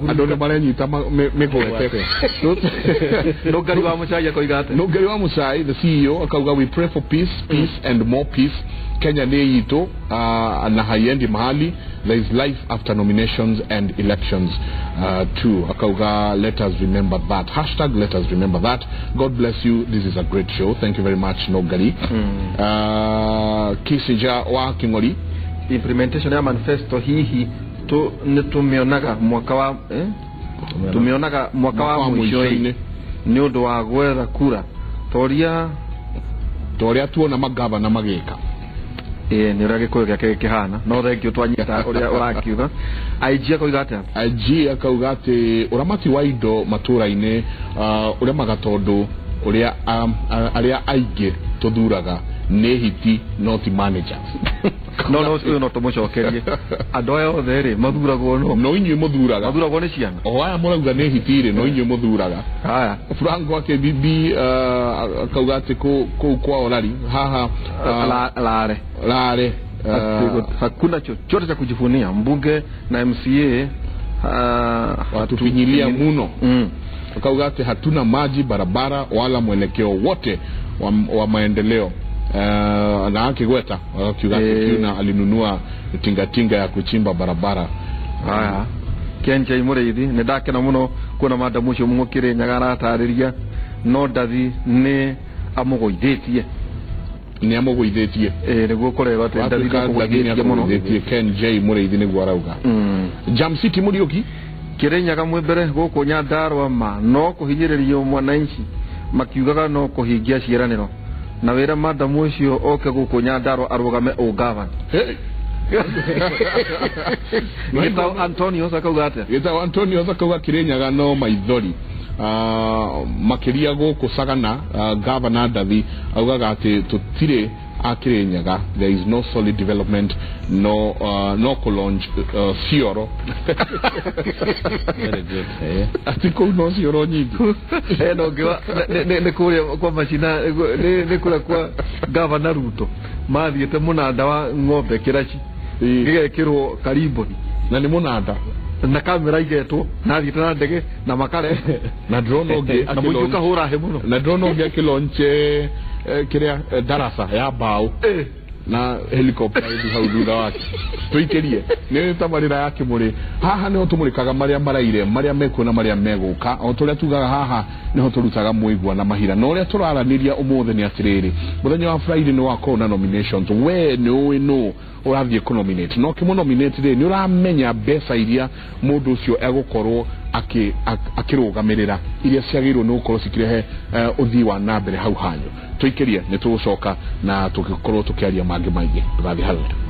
andũ nĩ marenyita mĩgwate. Nũngari wa Mũchai akoiga atĩa? Nũngari wa Mũchai the CEO akauga we pray for peace, peace and more peace. Kenya nĩ itũ na haiendi mahali. There is life after nominations and elections too. Akauga let us remember that. Hashtag let us remember that. God bless you. This is a great show. Thank you very much Nogari. Kisija wa King'ori implementation ya manifesto hihi tu nĩtũmĩonaga mwaka wa tũmĩonaga mwaka wa mũico-inĩ nĩ ũndũ wa gwetha kura toria tuona magavana magĩka nĩ ũrĩa gĩkũyũ gĩake gĩkĩhana no thengio twanyita ũrĩa ũrakiuga. IG akauga atĩa? IG akauga atĩ ũramati wa indo matũra-inĩ ũremaga tondũ ũrĩa arĩa aingĩ tũthuraga nĩ hiti no ti managers. No no ũyũ no tũmũcokerie andũ aya othe rĩ mathuragwo no inyuĩ mũthuraga mathuragwo nĩ ciana o aya mũrauga nĩ hiti rĩ no inyuĩ mũthuraga. Haya Franco wa KBB akauga atĩ kũu kwa Orari haha Lare Lare hakuna chochote cha kujivunia mbunge na MCA watufinyilia muno. Akauga atĩ hatuna maji, barabara wala mwelekeo wote wa maendeleo. Na akigweta akiuga Kiuna alinunua tingatinga ya kuchimba barabara. Haya Kenja Mũrĩithi nĩ ndakena mũno kuona madamu ũcio mũkĩrĩ Nyaga aratarĩria no ndathi nĩ amũgũithĩtie nĩ amũgũithĩtie nĩguo kũrerwo atĩ ndathi nĩ amũgũithĩtie mũno. Ken J Mũrĩithi nĩguo arauga. Jam City Mũriũki Kĩrĩnyaga mwĩ mbere gũkũ Nyandarua ma no kũhinyĩrĩrio mwananchi makiugaga no kũhingia ciĩranĩro na wĩra madamu ũcio oke gũkũ Nyandarua arũgame ũgavana. Gĩtao Antonio akauga atĩa? Gĩtao Antonio akauga Kĩrĩnyaga no maithori makĩria gũkũ Sagana. Gavana Ndathi augaga atĩ tũtirĩ a Kĩrĩnyaga, there is no solid development, no no kũlaunch cioro. Very good. Ati kũu no cioro nyingĩ. No ngĩwa nĩ kũrĩa kwa macina nĩ kũrĩa kwa Gavana Ruto mathiĩte mũnanda wa ng'ombe kĩraci gĩgekĩrwo karimboni na nĩ mũnanda na kamera igetwo na thiĩte na ndege na makare na ndĩrona ũngĩ na mũingĩ ũkahũra hĩ mũno na ndĩrona ũngĩ akĩlaunch kĩrĩa darasa ya mbaũ na helicopter ĩthi hau thutha wake. Tũikĩrie nĩ tabarĩra ya Kĩmũrĩ. Haha nĩho tũmũrĩkaga marĩa maraire, marĩa mekuo na marĩa megũka. O tũrĩa tugaga haha niho tũrutaga mũigua na mahira na ũrĩa tũraranĩria ũmũthĩ nĩ atĩrĩrĩ mũthenya wa Friday nĩ wakorwo na nominations we nĩ ũĩ nũ ũrathiĩ kũnominate no ũkĩmũnominate rĩ nĩ ũramenya mbeca iria mũndũ ũcio egũkorwo akĩrũgamĩrĩra iria ciagĩrĩirwo nĩ gũkorwo cikĩrehe ũthii wa na mbere hau hanyu tũikĩrie nĩ tũgũcoka na tũgĩkorwo tũkĩaria mangĩ maingĩ ndũgathiĩ harĩa.